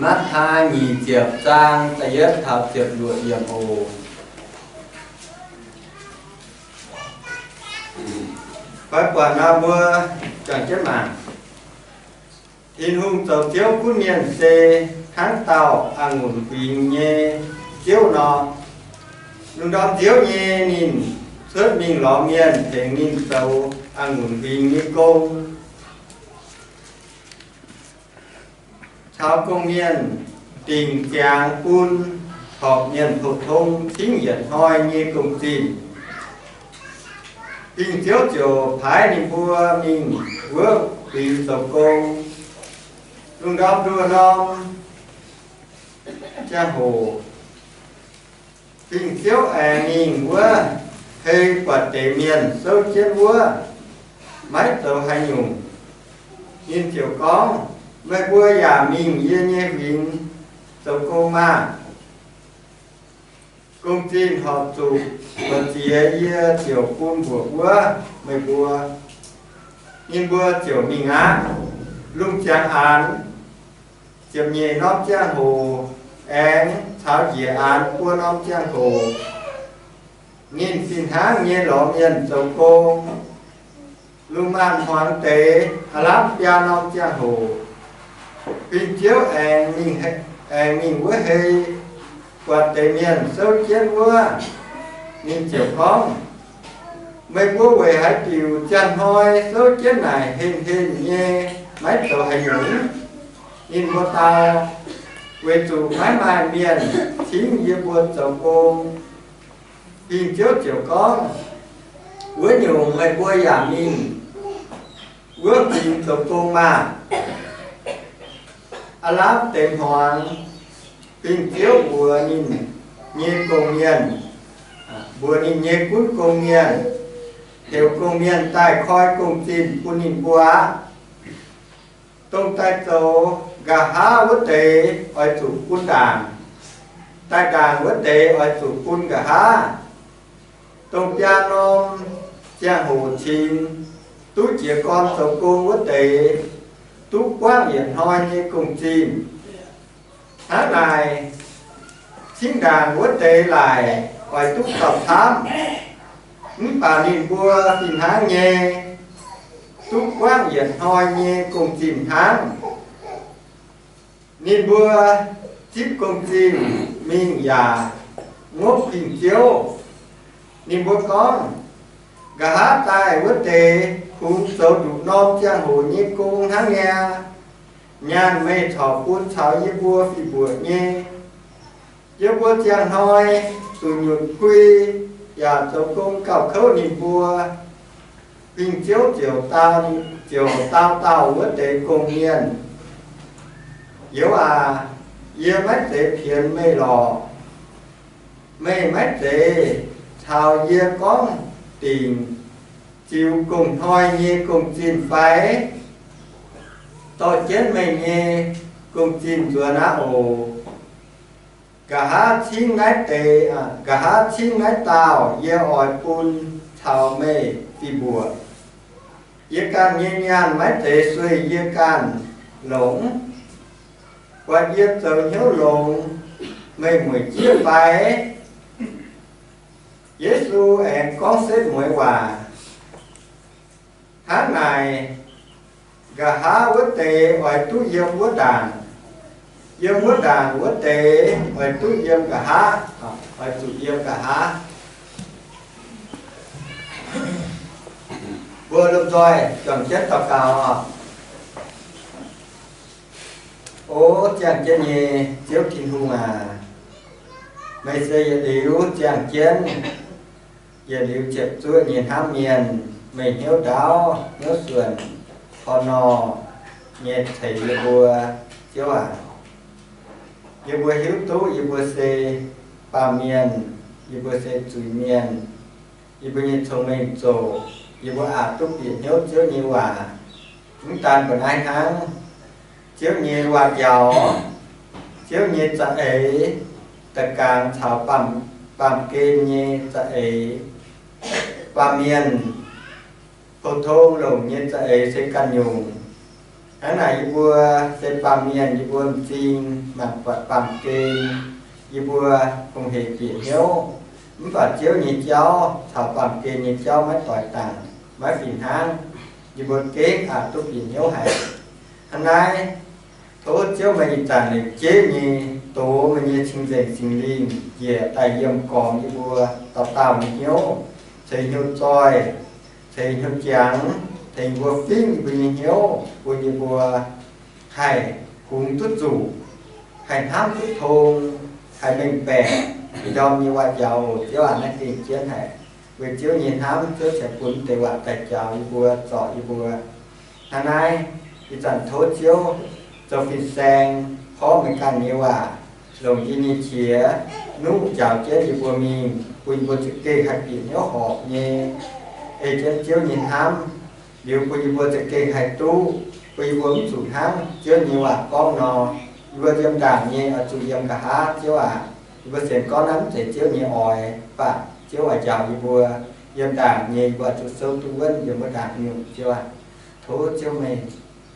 Matv^tai nyic ziepc zaang da'yietv taux ziepc luoqc yiemc oc. Fai buatc nor mbuo juangc jienv mangc. Tin-Hungh zoux Ziouv gunv mienh se hnangv dauh a'ngunc huingx nyei Ziouv nor. Lungh ndorm nziouv nyei ninh cuotv mingh lorz mienh tengx ninh zoux a'ngunc huingx nyei gong, caux gong-mienh dingc ziangx bun horpc mienh pou-tong cingv yietc hnoi nyei gong-zinh. Ging-Ziouv ziouc paaiv ninh mbuo mingh wuov huingx zoux gong. Lungh ndorm nduov norm ziangh hoc, Ging-Ziouv aengx mingh wuov hei buatc deix mienh souv jienv wuov, maiv zoux haaix nyungc. Ninh ziouc gorngv, Meih mbuo yaac mingh yie nyei huingx zoux gong maah! Gong-zinh horpc zuqc mbu'ziex yie ziouc bun mbuoqc wuov meih mbuo. Ninh mbuo ziouc mingh aqv. Lungh ziangx aanx ziepc nyeic norm ziangh hoc aengx caux njiec aanx buo norm ziangh hoc, ninh fih hnangv nyei lorz mienh zoux gong. Lungh maanz-hmuangx deix aav lamh biaa norm ziangh hoc, Ging-Ziouv aengx mingh, aengx mingh wuov hei buatc deix mienh souv jienv wuov. Ninh ziouc gorngv, Meih mbuo weic haaix diuc ziangh hnoi souv jienv naaic henh henh nyei, maiv zoux haaix nyungc? Ninh mbuo dau, Weic zuqc maiv maaih mienh cingv yie mbuo zoux gong. Ging-Ziouv ziouc gorngv, Wuov nyungc meih mbuo yaac mingh wuov huingx zoux gong maah! Aav lamh deix hmuangx, Ging-Ziouv mbuox ninh nyei gong-mienh, mbuox ninh nyei gunv gong-mienh, heuc gong-mienh daaih koi gong-zinh bun ninh mbuo aqv. Dongh daaih zoux nqa'haav wuov deix oix zuqc bun ndaangc. Daaih ndaangc wuov deix oix zuqc bun nqa'haav. Dongh biaa norm ziangh hoc cingx duqv jiez gorn zoux gong wuov deix, duqv buangv yietc hnoi nyei gong-zinh. Hnangv naaic, cingv ndaangc wuov deix laaic oix duqv gauh camv. Mv baac ninh mbuo fih hnangv nyei duqv buangv yietc hnoi nyei gong-zinh hnangv. Ninh mbuo zipv gong-zinh mingh yaac ngopv Ging-Ziouv. Ninh mbuo gorngv, Nqa'haav daaih wuov deix kungx zoux nduqc norm ziangh hoc nyei gong hnangv niaa. Nyaanh meih corc bun caux yie mbuo fih mbuoqc nyei. Yie mbuo ziangh hnoi zuqc nyutc pui yaac zoux gong gauh kouv ninh mbuo. Ging-Ziouv ziouc dau, ziouc dau dauh wuov deix gong-mienh, Youz aac, yie maiv zeiz pienx meih lorqc. Meih maiv zeiz caux yie gorngv dingc ziux gong-hnoi nyei gong-zinh fai? Dorh jienv meih nyei gong-zinh nzuonx aqv oc. Nqa'haav cingv naaiv deix, nqa'haav cingv naaiv dauh yie oix bun caux meih fih mbuoqc. Yie ganh nyei nyaanh maiv zeiz sueih yie ganh longx. Buatc yie zoux hnyouv longx, meih mueic jieqv fai? Yesu aengx gorngv setv mueiz waac, Hnangv naaic, nqa'haav wuov deix oix duqv yiem wuov ndaangc. Yiem wuov ndaangc wuov deix oix duqv yiem nqa'haav, oix zuqc yiem nqa'haav. Mbuo lomh nzoih juangc jienv daux gaux oc. O ziangh jienv nyei Ziouv Tin-Hungh aac, meih se yietc liuz ziangh jienv, yietc liuz ziepc zuoqv nyei hnamv mienh. Meih hnyouv ndaauv hnyouv suonc, horh nor nyei ceix yie mbuo. Ziouv aac, yie mbuo hiuv duqv yie mbuo se baamh mienh, yie mbuo se zuiz-mienh. Yie mbuo nyei cong-mengh zoqc, yie mbuo aqc duqv bieqc hnyouv Ziouv nyei waac. Mv daan mbuo naaiv hnangv, Ziouv nyei waac-njaaux, Ziouv nyei za'eix, da'gaangx caux baamh, baamh gen nyei za'eix, baamh mienh, pou-tong longc nyei za'eix se ganh nyungc. Hnangv naaic yie mbuo se baamh mienh, yie mbuo m'zing mangc buatc baamh gen, yie mbuo hungh heic bieqc hnyouv. Mv baac Ziouv nyei jauv caux baamh gen nyei jauv maiv doix dangc, maiv fih hnangv. Yie mbuo gengh aqc duqv bieqc hnyouv haic. Hnangv naaiv, tov Ziouv meih ih zanc lengc jeiv nyei dox meih nyei Cing-Nzengc Singx Lingh njiec daaih yiem gormx yie mbuo dauh dauh nyei hnyouv, ceix hnyouv zoih, ceix hnyouv jangx, tengx yie mbuo fingv yie mbuo nyei hnyouv, bun yie mbuo haih hungx duqv zuqc, haih hnamv duqv tong, haih mengh baeqc ih ndorm nyei waac-njaaux. Ziouv aac, naaiv gengh jienv haic. Weic Ziouv nyei hnamv, Ziouv cingx bun deix waac daaih njaaux yie mbuo, zorc yie mbuo. Hnangv naaiv, ih zanc tov Ziouv zoux fin-saeng porv meih ganh nyei waac, longc yie nyei qiex nuqv njaaux jienv yie mbuo mingh, bun yie mbuo za'gengh haih bieqc hnyouv horpc nyei, ei jienv Ziouv nyei hnamv, liuz bun yie mbuo za'gengh haih duqv, bun yie mbuo mv zuqc hnangv Ziouv nyei waac gorngv nor, yie mbuo yiem ndaangc nyei oix zuqc yiem nqa'haav, Ziouv aac. Yie mbuo sienx gorngv naaiv mv zeiz Ziouv nyei oix, mv baac Ziouv oix njaaux yie mbuo yiem ndaangc nyei, yie mbuo oix zuqc souv duqv wuonv yiem wuov ndaangc nyungc, Ziouv aac. Tov Ziouv meih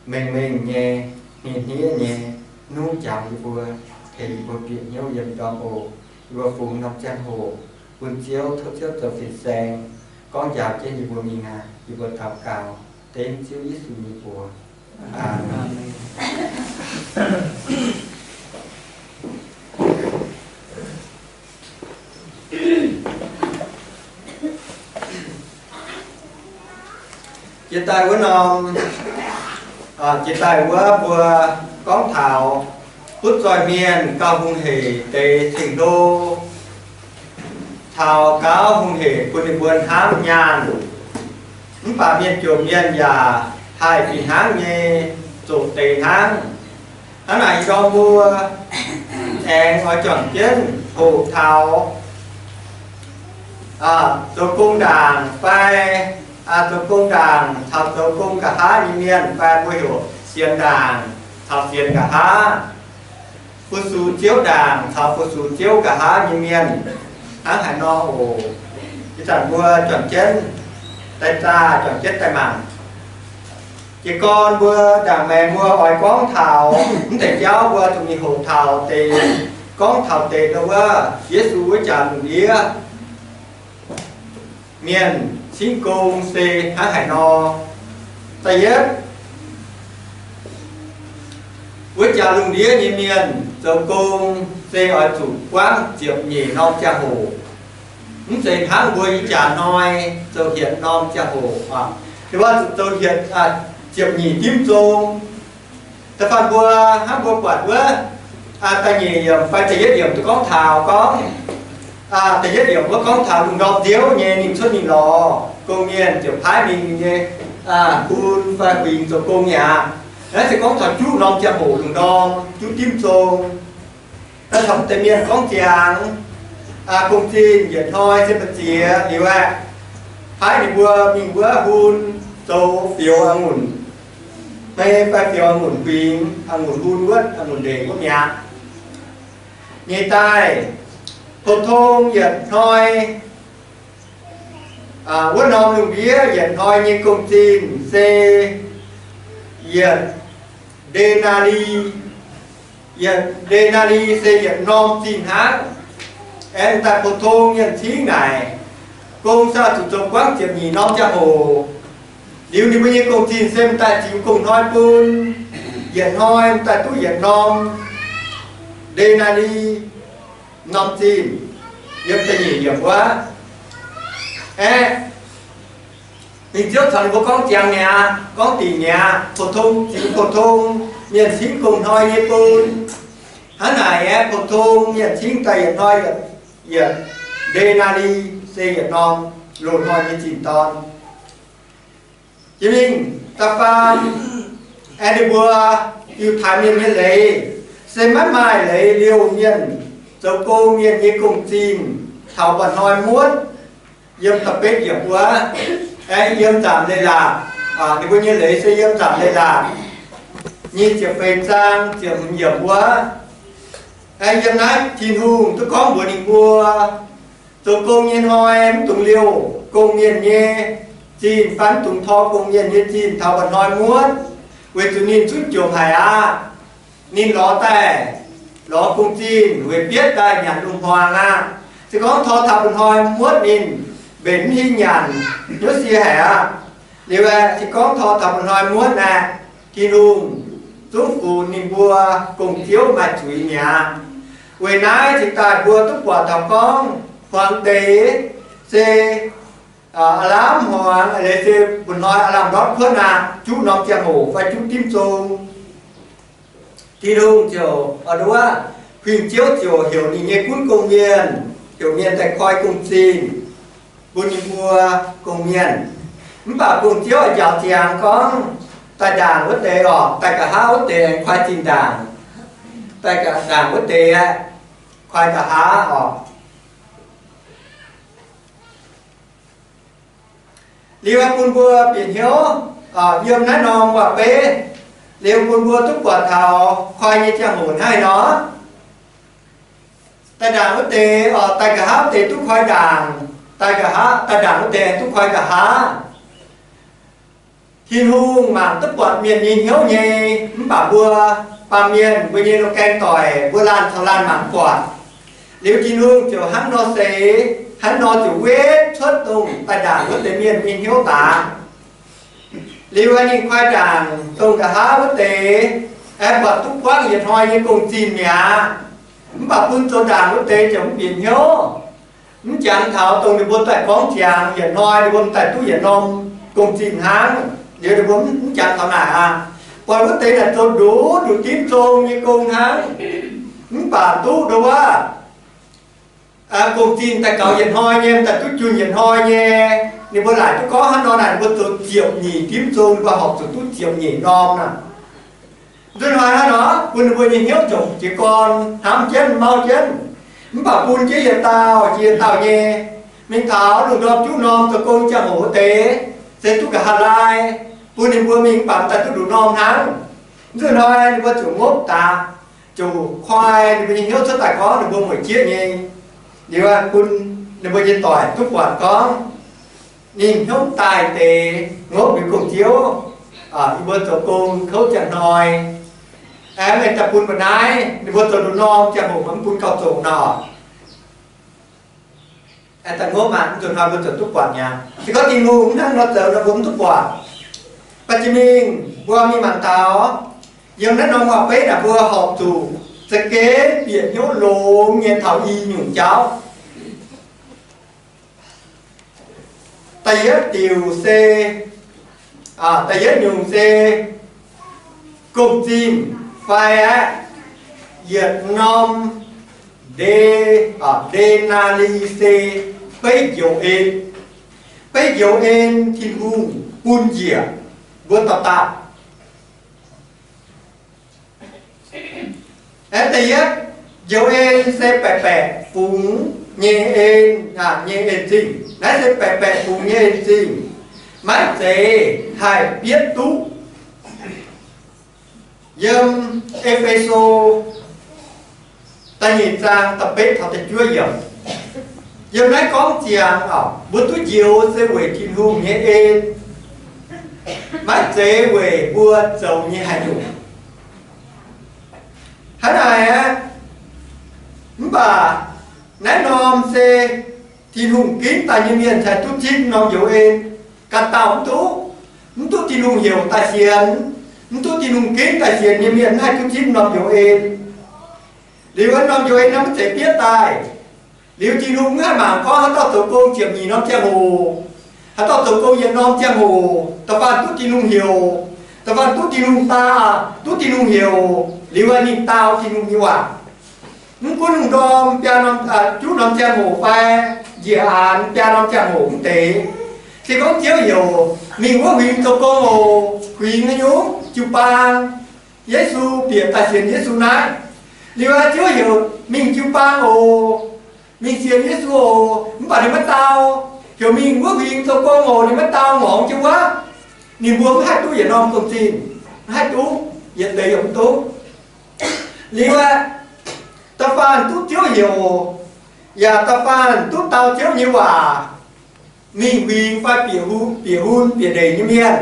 mengh mengh nyei, hniev hniev nyei, nuqv njaaux yie mbuo, tengx yie mbuo bieqc hnyouv yiem ndorm oc. Yie mbuo fungx norm ziangh hoc bun Ziouv, tov Ziouv zoux fin-saeng gorngv njaaux jienv yie mbuo mingh aqv. Yie mbuo daux gaux dengv Ziouv Yesu nyei mbuox. Aamen. Jiex daaih wuov norm, jiex daaih wuov mbuo gorngv taux butv zoih mienh gauh hungh heic deix cing-hlo, taux gauh hungh heic bun ninh mbuo hnamv nyaanh. Mv baac mienh jomc mienh yaac haih fih hnangv nyei zoqc deix hnangv. Hnangv naaic, ndorm mbuo aengx oix juangc jienv hoqc taux zoux gong ndaangc fai zoux gong ndaangc caux zoux gong nqa'haav nyei mienh fai mbuo heuc sienx ndaangc caux sienx nqa'haav, fu-sux Ziouv ndaangc caux fu-sux Ziouv nqa'haav nyei mienh hnangv haaix nor oc. Ih zanc mbuo juangc jienv daaih zaah, juangc jienv daaih mangc. Jiez gorn mbuo ndaangc maengx mbuo oix gorngv taux mv deix jauv, mbuo zuqc mingh hoqc taux deix, gorngv taux deix wuov Yesu wuov jaax lungh ndiev mienh cingv gong se hnangv haaix nor. Da'yietv, wuov jaax lungh ndiev nyei mienh zoux gong se oix zuqc buangv ziepc nyeic norm ziangh hoc. Mv zeiz hnangv mbuo ih jaax hnoi zoux hietc norm ziangh hoc, ninh mbuo zuqc zoux hietc, ziepc nyeic dimv zong. Da'faanh mbuo, hnangv mbuo buatc wuov da'nyeic yiemc fai da'yietv yiemc duqv gorngv taux gorngv, da'yietv yiemc wuov gorngv taux lungh ndorm nziouv nyei ninh cuotv mingh lorz gong mienh ziouc paaiv mingh nyei bun fai huingx zoux gong mi'aqv. Naaiv se gorngv taux juqv norm ziangh hoc lungh ndorm juqv dimv zong. Naaiv taux deix mienh gorngv ziangx, gong-zinh yietc hnoi se mbu'ziex liuz aeqv, paaiv ninh mbuo mingh wuov hun zoux fioux a'ngunc hmei fai fioux a'ngunc huingx, a'ngunc hun wuov, a'ngunc ndeic wuov mi'aqv. Nyeic daaih, pou-tong yietc hnoi, wuov norm lungh ndiev yietc hnoi nyei gong-zinh se yietc nde^naa^li. Yietc nde^naa^li se yietc norm zinh hnangv. Aengx daaih pou-tong mienh cingv naaic, gong se zuqc zoux buangv ziepc nyeic norm ziangh hoc. Liuz ninh mbuo nyei gong-zinh se m'daaih ziux gong-hnoi bun, yietc hnoi m'daaih duqv yietc norm nde^naa^li, norm zinh, yiem da'nyeic yiemc wuov. Aeqv, mingh Ziouv caux ninh mbuo gorngv ziangx mi'aqv, gorngv dingc mi'aqv, pou-tong ziux pou-tong mienh cingv gong-hnoi nyei bun. Hnangv naaic aeqv, pou-tong mienh cingv daaih yietc hnoi yietc, yietc nde^naa^li, se yietc norm loz-hnoi nyei zinh dorn. Jiex mingh da'faam, aengx ninh mbuo Yiutai Mienh nyei leiz se maiv maaih leiz liouh mienh zoux gong mienh nyei gong-zinh taux mba'hnoi muotv. Yiem da'betv yiemc wuov, aengx yiem nzaamc leiz-latc, ninh mbuo nyei leiz se yiem nzaamc leiz-latc nyei ziepc feix zaang ziepc hmz yiemc wuov. Aengx yiem naaiv Tin-Hungh duqv gorngv mbuox ninh mbuo, zoux gong nyei hnoi mv dungx liouh gong mienh nyei zinh fai mv dungx tor gong mienh nyei zinh taux mba'hnoi muotv. weic zuqc ninh zunv jomc haic aqv. Ninh lorz daaih, lorz gong-zinh weic bietv daaih nyanc lungh hmuangx aqv. Se gorngv tor taux mba'hnoi muotv ninh mbenc mv hingh nyanc, hnyouv sie haic aqv. Liuz aeqv, se gorngv tor taux mba'hnoi muotv aeqv, Tin-Hungh zungv funx ninh mbuo gong-ziouv maaih zuiz mi'aqv. Weic naaiv cingx daaih mbuo duqv buatc taux gorngv hmuangx deix se aav lamh hmuangx, leiz se mba'hnoi aav lamh ndortv kuotv aqv, juqv norm ziangh hoc fai juqv dimv zong, Tin-Hungh ziouc, nduov, huingx-ziouv ziouc heuc ninh nyei gunv gong-mienh, heuc mienh daaih koi gong-zinh bun ninh mbuo gong-mienh. Mv baac gong-ziouv njaaux ziangx gorngv, daaih ndaangc wuov deix orqc, daaih nqa'haav wuov deix aengx koi zinh ndaangc, daaih ndaangc wuov deix aeqv, koi nqa'haav orqc. Liuz bun mbuo bieqc hnyouv yiem naaiv norm waac-beiv, liuz bun mbuo duqv buatc taux koi nyei ziangh hoc hnangv haaix nor. Daaih ndaangc wuov deix, daaih nqa'haav wuov deix duqv koi ndaangc, daaih nqa'haav, daaih ndaangc wuov deix duqv koi nqa'haav. Tin-Hungh mangc duqv buatc mienh nyei hnyouv nyei. Mv baac mbuo baamh mienh, mbuo nyei loz-gaeng doic, mbuo laanh caux laanh mangc buatc. Liuz Tin-Hungh ziouc hnangv nor seix, hnangv nor ziouc wetv cuotv dongh daaih ndaangc wuov deix mienh nyei hnyouv daaih. Liuz ninh koi ndaangc dongh nqa'haav wuov deix, aengx buatc duqv buangv yietc hnoi nyei gong-zinh mi'aqv. Mv baac bun zoux ndaangc wuov deix ziouc mv bieqc hnyouv, mv jangx taux dongh ninh mbuo daaih gorngv ziangx yietc hnoi ninh mbuo m'daaih duqv yietc norm gong-zinh hnangv. Liuz ninh mbuo mv jangx taux naaic aqv. Buatc wuov deix naaic zoux nduqc nduqc dimv zong nyei gong hnangv. Mv baac duqv nduov wuov gong-zinh daaih gaux yietc hnoi nyei, m'daaih duqv junh yietc hnoi nyei. Ninh mbuo laaic duqv gorngv hnangv nor naaic, ninh mbuo zoux ziepc nyeic dimv zong, ninh mbuo horpc zuqc duqv ziepc nyeic norm naaic. Nzunc hnoi hnangv nor bun ninh mbuo nyei hnyouv ziouc jiez gorn hnamv jienv mauv jienv. Mv baac bun jienv yietc dauh jiex yietc dauh nyei, mingh taux lungh ndorm juqv norm zoux gong ziangh hoc wuov deix, se duqv nqa'haav laai, bun ninh mbuo mingh mv baac m'daaih duqv nduqc norm hnangv. Nzunc hnoi ninh mbuo ziouc ngopv daaih, ziouc koi ninh mbuo nyei hnyouv cuotv daaih gorngv ninh mbuo mueic jieqv nyei. Liuz bun ninh mbuo nyei doic duqv buatc gorngv ninh hnyouv daaih deix ngopv liuz gong-ziouv, yie mbuo zoux gong kouv ziangh hnoi, aengx daaih bun mbuo naaiv ninh mbuo zoux nduqc norm ziangh hoc mv bun gauh zoqc nor. Aengx daaih ngopv maah, nzunc hnoi mbuo ziouc duqv buatc mi'aqv. Se gorngv Tin-Hungh mv hnangv nor zoux nor mbuo mv duqv buatc. Baac jiex mingh mbuo mingh mangc taux yiem naaiv norm waac-beiv naaic mbuo horpc zuqc za'gengh bieqc hnyouv longx nyei taux i nyungc jauv. Da'yietv diuc se, da'yietv nyungc se gong-zinh fai aeqv, yietc norm de, denaa^li se beiv njoux en. Beiv njoux en Tin-Hungh bun njiec mbuo dauh dauh. Aeqv, da'yietv njoux en se baeqc baeqc fungx nyei en, nyei en-zingh. Naaiv se baeqc baeqc fungx nyei en-zingh, maiv zeiz haih bietv duqv. Yiem E^fe^so da'nyeic zaang da'betv taux da'juov yiemc, yiem naaiv gorngv ziangx mbuo duqv njoux se weic Tin-Hungh nyei en, maiv zeiz weic mbuo zoux nyei haaix nyungc. Hnangv naaic aqv. Mv baac naaiv norm se Tin-Hungh ginv daaih nyei mienh haih duqv zipv norm njoux en. Ganh dauh mv duqv. Mv duqv Tin-Hungh heuc daaih sienx, mv duqv Tin-Hungh ginv daaih sienx nyei mienh mv haih duqv zipv norm njoux en. Liuz wuov norm njoux en naaiv mv zeiz bietv daaih. Liuz Tin-Hungh mv haih mangc gorngv haaix dauh zoux gong ziepc nyeic norm ziangh hoc, haaix dauh zoux gong yietc norm ziangh hoc, da'faanh duqv Tin-Hungh heuc, da'faanh duqv Tin-Hungh daa, duqv Tin-Hungh heuc, liuz ninh dau Tin-Hungh nyei waac. Mv gunv lungh ndorm biaa norm, juqv norm ziangh hoc fai njiec aanx biaa norm ziangh hoc mv deix. Se gorngv Ziouv heuc mingh wuov huingx zoux gong oc, huingx haaix nyungc? Jiu-baang. Yesu bieqc daaih sienx Yesu naaiv. Liuz aqv, Ziouv heuc mingh jiu-baang oc, mingh sienx Yesu oc, mv baac ninh maiv dau. Heuc mingh wuov huingx zoux gong oc, ninh maiv dau, ngorngx jienv wuov. Ninh mbuo mv haih duqv yietc norm gong-zinh, mv haih duqv, yietc deix yaac mv duqv. Liuz aqv, da'faanh duqv Ziouv heuc, yaac da'faanh duqv dau Ziouv nyei waac, mingh huingx fai bieqc hu-, bieqc hun bieqc ndeic nyei mienh,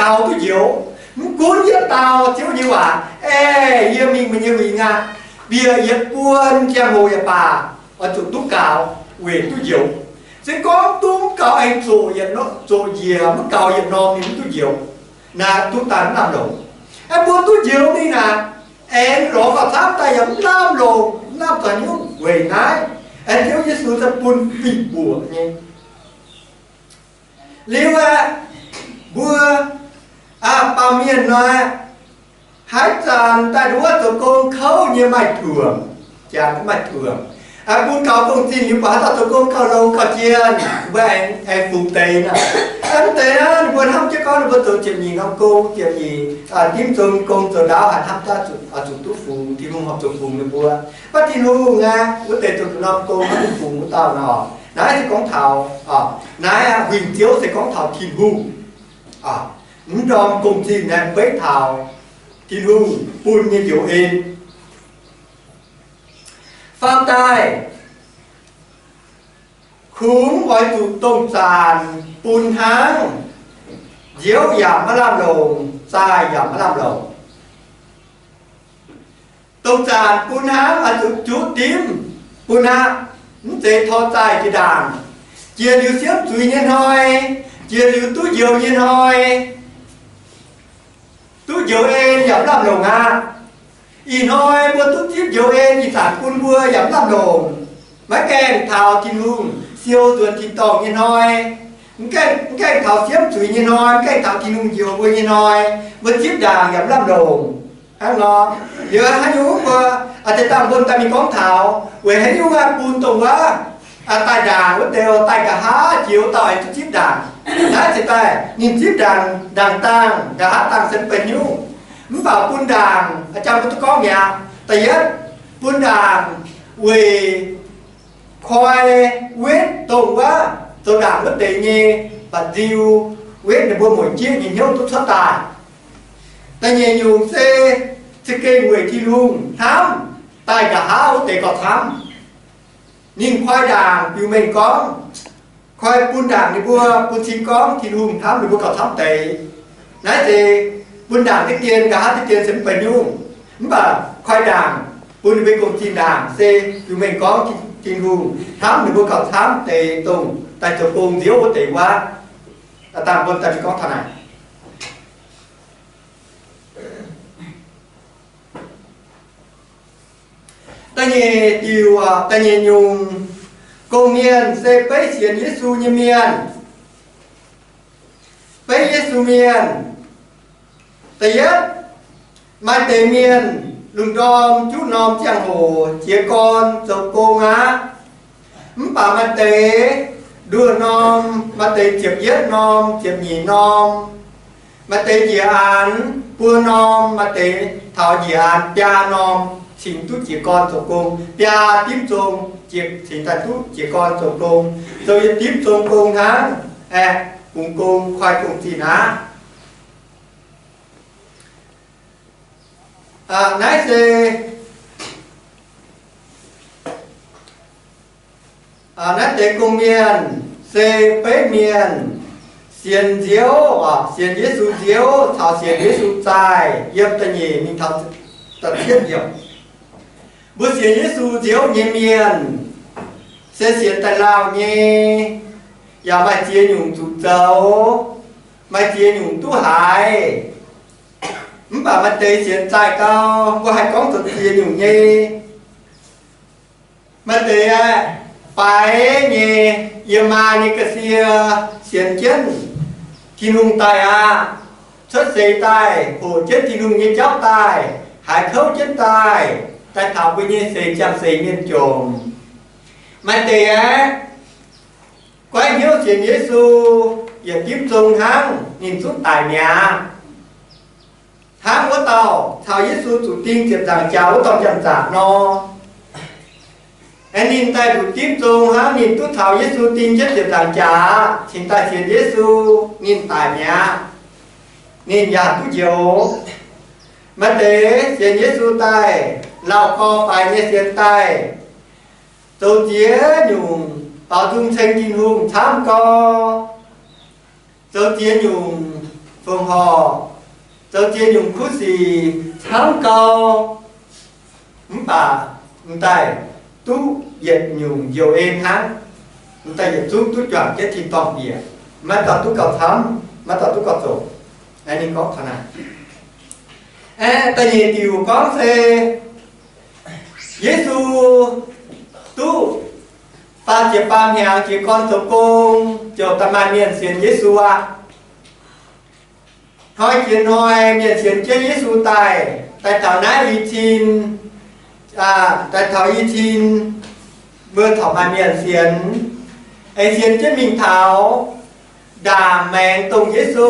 gaux duqv njoux. Mv gunv yietc dauh Ziouv nyei waac, aeqv, yie mingh meih nyei huingx aqv, bieqc yietc buonc ziangh hoc yaac baac, oix zuqc duqv gaux weic duqv njoux. Se gorngv duqv mv gaux aengx zoqc yietc, zoqc njiec mv gaux yietc norm ninh mv duqv njoux. Naaiv duqv daaih mv lamh longc. Aeqv, mbuo duqv njoux mingh naaic, aengx lorz gauh camv daaih yaac mv lamh longc, mv lamh zoih hnyouv weic naaiv. Aeqv, Ziouv Yesu se bun fih mbuoqc nyei. Liuz aeqv, mbuo baamh mienh nor, haaix zanc daaih nduov zoux gong kouv nyei maaih tuomc, jangx maaih tuomc. Aeqv, bun gaux gong-zinh liuz baac haaix dauh zoux gong gauh longx gauh jien, mbuo aengx fungx deix naaic. Mv deix naaiv ninh mbuo hnamv jienv gorngv ninh mbuo zoux ziepc nyeic norm gong, ziepc nyeic dimv zong gong zoux ndaauv haic, hnamv daaih zuqc duqv fungx, Tin-Hungh horpc zuqc fungx ninh mbuo. Mv baac Tin-Hungh aeqv, wuov deix zoux norm gong hnamv duqv fungx wuov dauh nor. Naaiv se gorngv taux, naaiv huingx Ziouv se gorngv taux Tin-Hungh. Mv ndorm gong-zinh naaiv beiv taux Tin-Hungh bun nyei njoux en. Faam daaih, kungx oix zuqc dongh zaanc bun hnangv, nziouv yaac maiv lamh longc, zaah yaac maiv lamh longc. Dongh zaanc bun hnangv oix zuqc juqv dimv bun aqv, mv zeiz tor zaah jiex ndaangc. Jiex liuz siemv zuiz nyei hnoi, jiex liuz duqv njoux nyei hnoi, duqv njoux en yaac mv lamh longc aqv. Ih hnoi mbuo duqv zipv njoux en, ih zanc bun mbuo yaac mv lamh longc. Maiv gaengh taux Tin-Hungh siou nzuonx tin-dorngh nyei hnoi, mv gaengh taux siemv zuiz nyei hnoi, mv gaengh taux Tin-Hungh njoux mbuo nyei hnoi, mbuo zipv ndaangc yaac mv lamh longc. Hnangv nor, liuz haaix nyungc mbuo, aa, deix dangh mbuo daaih mingh gorngv taux weic haaix nyungc aeqv, bun dongh wuov daaih ndaangc wuov deix, daaih nqa'haav jiex wuov dauh aengx duqv zipv ndaangc. Naaiv ziouc daaih ninh zipv ndaangc, ndaangc dangh, nqa'haav dangh se mv benx nyungc. Mv baac bun ndaangc, aa, jangx mbuo duqv gorngv mi'aqv. Da'yietv, bun ndaangc weic koi wetv dongh wuov zoux ndaangc wuov deix nyei ba'nziu, wetv ninh mbuo mueic jieqv nyei hnyouv duqv cuotv daaih. Da'nyeic nyungc se za'gengh weic Tin-Hungh hnamv daaih nqa'haav wuov deix gauh camv. Ninh koi ndaangc biux mengh gorngv, koi bun ndaangc ninh mbuo bun cing gorngv Tin-Hungh hnamv ninh mbuo gauh camv deix. Naaiv deix bun ndaangc diqv dien, nqa'haav diqv dien se mv benx nyungc. Mv baac koi ndaangc bun ninh mbuo gong-zinh ndaangc se biux mengh gorngv Tin-Hungh hnamv ninh mbuo gauh camv deix dongh daaih zoux gong nziouv wuov deix wuov. Dangh mbuo daaih mingh gorngv taux naaic. Da'nyeic diuc, da'nyeic nyungc, gong-mienh se beiv sienx Yesu nyei mienh. Beiv Yesu mienh. Da'yietv, maaih deix mienh lungh ndorm juqv norm ziangh hoc jiez gorn zoux gong aqv. Mv baac maaih deix nduoh norm, maaih deix ziepc yietv norm, ziepc nyeic norm, maaih deix njiec aanx buo norm, maaih deix taux njiec aanx biaa norm cingx duqv jiez gorn zoux gong, biaa dimv zong cingx daaih duqv jiez gorn zoux gong, zoux yietc dimv zong gong hnangv, aeqv, bungx gong koi gong-zinh aqv. Naaiv se Naaiv deix gong-mienh se beiv mienh sienx Nziouv, sienx Yesu Nziouv caux sienx Yesu zaih yiem da'nyeic mingh taux da'cietv yiemc. Mbuo sienx Yesu Nziouv nyei mienh se sienx daaih lauh nyei, yaac maaih ziex nyungc zuqc zoux, maaih ziex nyungc duqv haiz. Mv baac maaih deix sienx zaih gau, mbuo haih gorngv zoux ziex nyungc nyei. Maaih deix aeqv, baaix nyei, yiem maa nyei ga'sie sienx jienv Tin-Hungh daaih aqv, cuotv seix daaih, hoqc jienv Tin-Hungh nyei jauv daaih, haiz kouv jienv daaih, daaih taux mbuo nyei seix ziangh seix mienh jomc. Maaih deix aeqv, goiv hnyouv sienx Yesu, yietc dimv zong hnangv ninh zungv daic mi'aqv. Hnangv wuov dauh caux Yesu zuqc ding ziepc nzaangc jaax wuov dauh janx-zaqc nor. Aeqv, ninh daaih zuqc dimv zong hnangv ninh duqv caux Yesu ding jienv ziepc nzaangc jaax cingx daaih sienx Yesu, ninh daic mi'aqv. Ninh yaac duqv njoux. Maaih deix sienx Yesu daaih, lauh gorx faix nyei sienx daaih, zoux ziex nyungc baaux nzung ceng Tin-Hungh camv gau, zoux ziex nyungc fongc horc, zoux ziex nyungc kuv sic camv gau. Mv baac m'daaih duqv yietc nyungc njoux en hnangv. M'daaih yietc zungv duqv juangc jienv tin-dorngh bieqc. Maiv dauh duqv gauh camv, maiv dauh duqv gauh zoqc. Naaiv ninh gorngv taux naaic. Aeqv, da'nyeic diuc gorngv se Yesu duqv faah ziepc faam hnyangx jiez gorn zoux gong, ziouc daaih maaih mienh sienx Yesu aqv. Hnoi jiex hnoi mienh sienx jienv Yesu daaih, daaih taux naaiv i cin, daaih taux i cin, mbuo corc maaih mienh sienx, aengx sienx jienv mingh taux ndaangc maengx dongh Yesu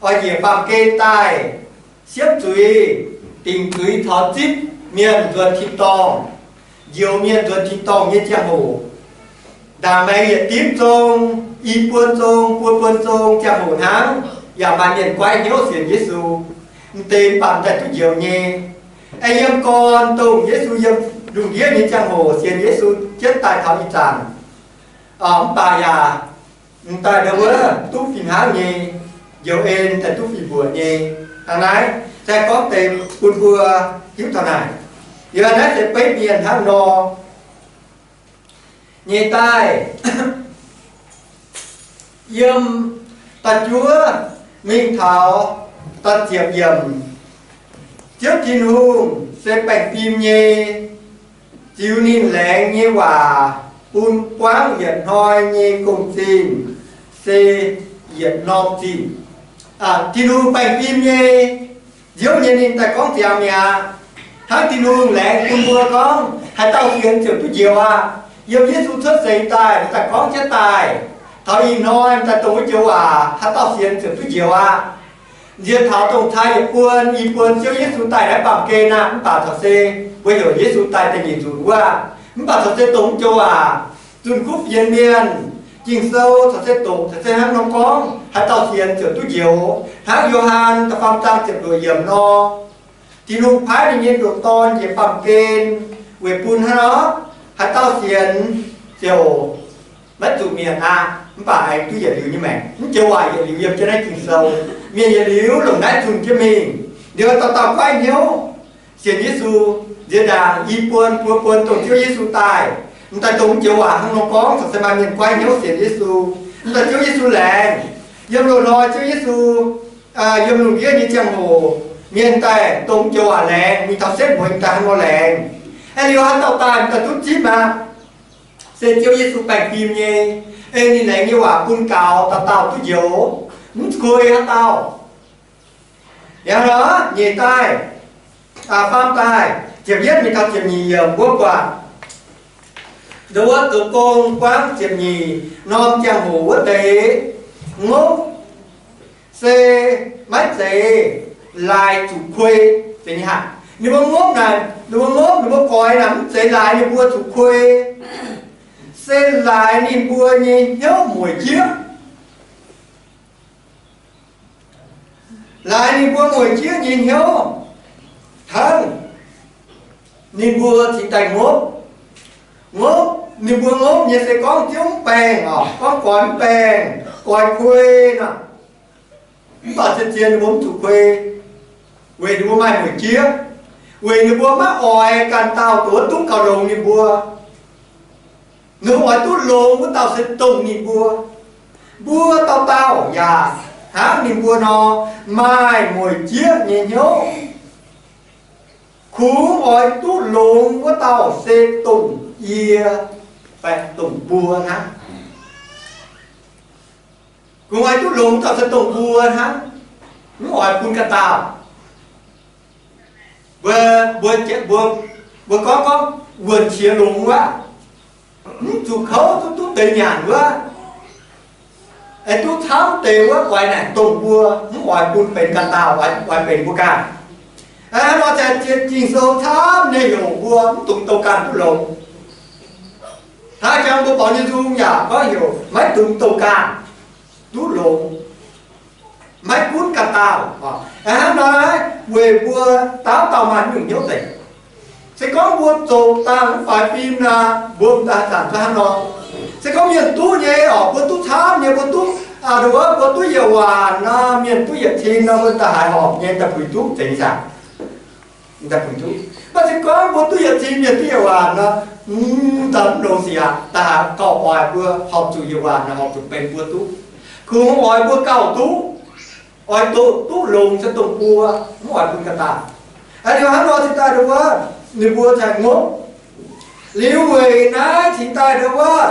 oix njiec baamh gen daaih, siemv zuiz, dingc zuiz caux zipv mienh nzuonx tin-dorngh, njoux mienh nzuonx tin-dorngh nyei ziangh hoc. Ndaangc maengx yietc dimv zong, i buon zong, buo buon zong ziangh hoc hnangv, yaac maaih mienh goiv hnyouv sienx Yesu. M'deix mv baac m'daaih duqv njoux nyei. Aengx yiem gorn dongh Yesu yiem lungh ndiev nyei ziangh hoc sienx Yesu jienv daaih taux ih zanc, mv baac yaac m'daaih ndau wuov duqv fih hnangv nyei, njoux en daaih duqv fih mbuoqc nyei. Hnangv naaiv se gorngv deix bun mbuo hiuv taux naaic. Yie naaiv se beiv mienh hnangv nor nyei daaih. Yiem da'juov mingh taux da'ziepc yiemc, Ziouv Tin-Hungh se baengh fim nyei, ziux ninh laengz nyei waac bun buangv yietc hnoi nyei gong-zingh se yietc norm zingh. Tin-Hungh baengh fim nyei, nziouv nyei ninh daaih gorngv ziangx mi'aqv. Hnangv Tin-Hungh laengz bun mbuo gorngv, haaix dauh sienx ziouc duqv njoux aqv. Yiem Yesu cuotv seix daaih, daaih gorngv jienv daaih, taux ih hnoi daaih dongh wuov joux waac, haaix dauh sienx ziouc duqv njoux aqv. Nziex taux dongh cai yietc buon, i buon Ziouv Yesu daaih naaiv baamh gen aqv, mv baac corc se mbuo heuc Yesu daaih da'nyeic nzunc wuov, mv baac corc se dongh wuov joux waac, zunh kuv fienx mienh. Ging-Sou corc se doqc, corc se hnangv nor gorngv, haaix dauh sienx ziouc duqv njoux. Hnangv Yo^han da'faam zaang ziepc luoqc yiemc nor, Tin-Hungh paaiv ninh nyei ndoqc Dorn njiec baamh gen weic bun hnangv nor, haaix dauh sienx ziouc maiv zuqc mietc aqv, mv baac aengx duqv yietc liuz nyei maengc. Mv joux waac yietc liuz yiem jienv naaiv Ging-Sou. Mienh yietc liuz longc naaiv zunh jienv mingh. Liuz dauh dauh goiv hnyouv sienx Yesu. Nziex ndaangc i buon buo buon dongh Ziouv Yesu daaih, m'daaih dongh mv joux waac hnangv nor gorngv, corc se maaih mienh goiv hnyouv sienx Yesu. M'daaih Ziouv Yesu laengz, yiem loz-hnoi Ziouv Yesu yiem lungh ndiev nyei ziangh hoc, mienh daaih dongh mv joux waac laengz mingh taux setv mueiz daaih hnangv nor laengz. Aengx liuz haaix dauh daaih m'daaih duqv zipv aqv. Se Ziouv Yesu baengh fim nyei, ei ninh laengz nyei waac bun gaux dauh dauh duqv njoux, mv kuei haaix dauh. Yaac nor nyeic daaih, faam daaih, ziepc yietv mingh taux ziepc nyeic yiemc wuov buatc, ndau wuov zoux gong buangv ziepc nyeic norm ziangh hoc wuov deix ngopv se maiv zeiz laaix zuqc kuei. Ninh mbuo ngopv naaic, ninh mbuo ngopv, ninh mbuo goix naaic mv zeiz laaix ninh mbuo zuqc kuei, se laaix ninh mbuo nyei hnyouv mueic jieqv. Laaix ninh mbuo mueic jieqv nyei hnyouv hnangv. Ninh mbuo cingx daaih ngopv, ngopv Ninh mbuo ngopv nyei se gorngv Ziouv mv baengh oc, gorngv goix mv baengh, goix kuei nor. Mv baac zien-zien ninh mbuo mv zuqc kuei, weic ninh mbuo maaih mueic jieqv, weic ninh mbuo maiv oix ganh dauh duqv, duqv gauh longx ninh mbuo. Ninh mbuo oix duqv longx wuov dauh se dongh ninh mbuo. Mbuo dauh dauh yaac hnangv ninh mbuo nor, maaih mueic jieqv nyei hnyouv. Kungx oix duqv longx wuov dauh se dongh yie, baeqc dongh mbuo hnangv. Kungx oix duqv longx wuov dauh se dongh mbuo hnangv, mv oix bun ganh dauh. Mbuo, mbuo, mbuo, mbuo gorngv, gorngv wuonh qiex longx wuov, mv zuqc kouv duqv, duqv deix nyanc wuov, aengx duqv camv deix wuov, oix naaic dongh mbuo, mv oix bun benx ganh dauh, oix, oix benx mbuo ganh. Hnangv nor, Ging-Sou camv nyei heuc mbuo mv dungx douh ganh duqv longx. Hnangv jangx mbuo borngz nyei nzung yaac gorngv heuc maiv dungx douh ganh duqv longx, maiv gunv ganh dauh. Hnangv nor, weic mbuo dauh dauh maaih nyungc hnyouv deix. Se gorngv mbuo zoux dangh mv faix fim nor, mbuo m'daaih zanc zuqc hnangv nor. Se gorngv mienh duqv nyei oc, mbuo duqv camv nyei, mbuo duqv, aa, mbuo duqv yietc waanc nor, mienh duqv yietc cin nor, mbuo daaih haaix horpc nyei daaih puix duqv, zeiz nyei saah? Daaih puix duqv. Mv baac se gorngv mbuo duqv yietc cin, mienh duqv yietc waanc nor, mv daaih mv longx sic aqv. Daaih haaix gauh oix mbuo horpc zuqc yietc waanc nor, horpc zuqc benx mbuo duqv. Kungx oix mbuo gauh duqv, oix duqv, duqv longx se dongh mbuo, mv oix bun ganh dauh. Aa, liuz hnangv nor cingx daaih ndongc wuov, ninh mbuo cingx ngopv. Liuz weic naaiv cingx daaih ndongc wuov,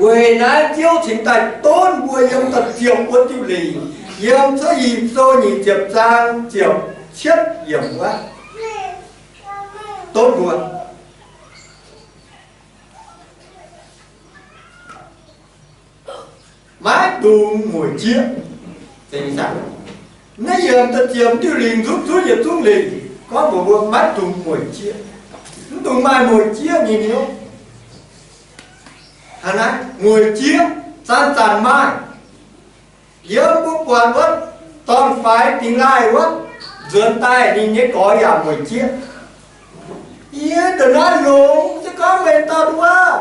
weic naaiv Ziouv cingx daaih donv mbuo yiem da'ziepc wuov diuh lingc, yiem Cuotv Ih Sou nyic ziepc zaang ziepc cietv yiemc wuov, donv mbuo maiv dungx mueic jieqv. Naaiv yiem da'ziepc diuh lingc nzutv zuov yietc zungv lingc gorngv mbuox mbuo maiv dungx mueic jieqv, mv dungx maaih mueic jieqv nyei hnyouv. Hnangv naaiv mueic jieqv zanc-zanc maaih. Yiem mbuo buatc wuov dorn-faix dingx laaih wuov, nzuonx daaih ninh nyei gorx yaac mueic jieqv. Yie ndongc naaiv longx se gorngv meih dauh nduov,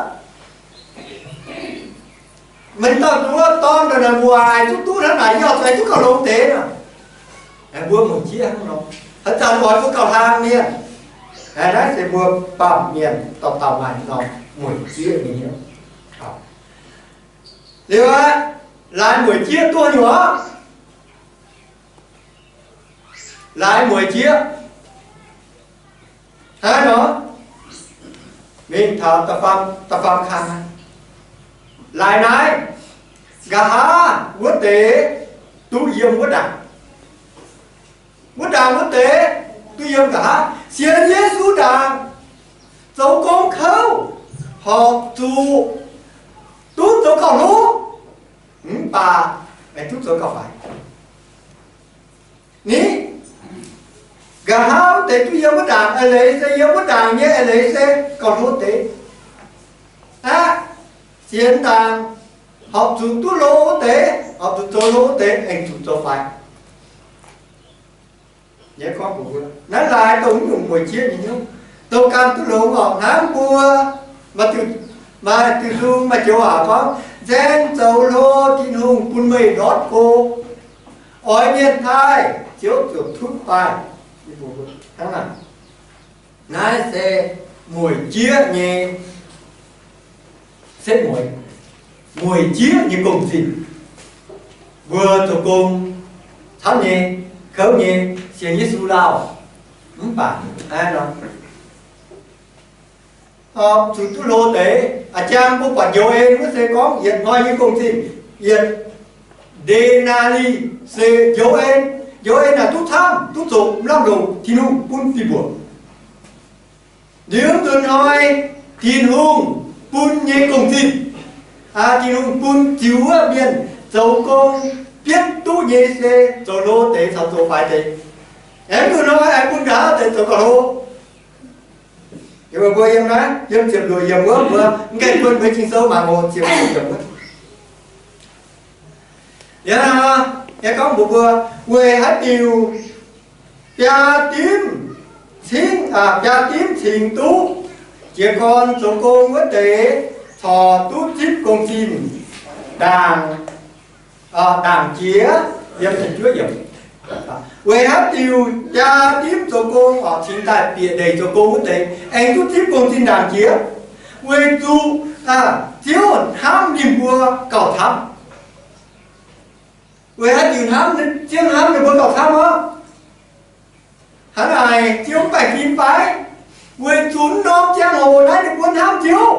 meih dauh nduov dorn ndongc naaic mueic duqv duqv hnangv naaic, yie oix zuqc duqv gauh longx deix nor. Mbuo mueic jieqv hnangv nor, haaix zanc oix mbuo gauh hlang mienh. Naaiv se mbuo baamh mienh dauh dauh maaih norm mueic jieqv nyei hnyouv. Liuz aqv, laaix mueic jieqv duqv nyuoqc, laaix mueic jieqv hnangv nor, mingh taux da'faam, da'faam kang. Laaix naaiv, nqa'haav wuov deix duqv yiem wuov ndaangc. Wuov ndaangc wuov deix duqv yiem nqa'haav. Sienx Yesu ndaangc, zoux gong kouv, horpc zuqc duqv zoux gauh hlo, mv baac aengx duqv zoux gauh faix. Ni, nqa'haav wuov deix duqv yiem wuov ndaangc, a'leiz se yiem wuov ndaangc nyei, a'leiz se gauh hlo deix. Aqv, sienx ndaangc, horpc zuqc duqv hlo wuov deix, horpc zuqc zoux hlo wuov deix, aengx zuqc zoux faix. Naaiv laaix dongh mv nyungc mueic jieqv nyei hnyouv, dongh ganh duqv longx orqc. Hnangv mbuo maaih diuh, maaih diuh nzung maaih joux waac gorngv, nzaeng zoux hlo Tin-Hungh bun meih ndortv go, oix mienh taaih, Ziouv ziouc tutv baaih. Hnangv naaic, naaiv se mueic jieqv nyei setv mueiz, mueic jieqv nyei gong-zinh. Mbuo zoux gong camv nyei, kouv nyei, sienx Yesu lauh, mv baac hnangv nor, zuqc duqv hlo deix. A'jang mbuo buatc njoux en wuov se gorngv yietc hnoi nyei gong-zinh, yietc denali se njoux en. Njoux en naaic duqv camv, duqv zoqc lamh longc Tin-Hungh bun fih mbuoqc. Liuz nzunc hnoi Tin-Hungh bun nyei gong-zinh, Tin-Hungh bun ziux wuov mienh zoux gong bietv duqv nyei se zoux hlo deix caux zoux faix deix. Aengx nzunc hnoi aengx bun nqa'haav deix zoux gauh hlo. Yiem mbuo yiem naaiv, yiem ziepc luoqc yiemc wuov, mbuo mv gaengh buonv mbuo Ging-Sou mangc oc, ziepc luoqc yiemc wuov. Yie gorngv mbuox mbuo, weic haaix diuc biaa dimv cingx, biaa dimv cingx duqv jiez gorn zoux gong wuov deix corc duqv zipv gong-zinh ndaangc, ndaangc jiex. Yiem ziepc juov yiemc, weic haaix diuc jaa dimv zoux gong, oc, cingx daaih bieqc ndeic zoux gong wuov deix aengx duqv zipv gong-zinh ndaangc jiex? Weic zuqc Ziouv hnamv ninh mbuo gauh camv. Weic haaix diuc hnamv, Ziouv hnamv ninh mbuo gauh camv oc? Hnangv naaic, Ziouv mv baac ginv fai? Weic zuqc norm ziangh hoc naaiv ninh mbuo hnamv Ziouv.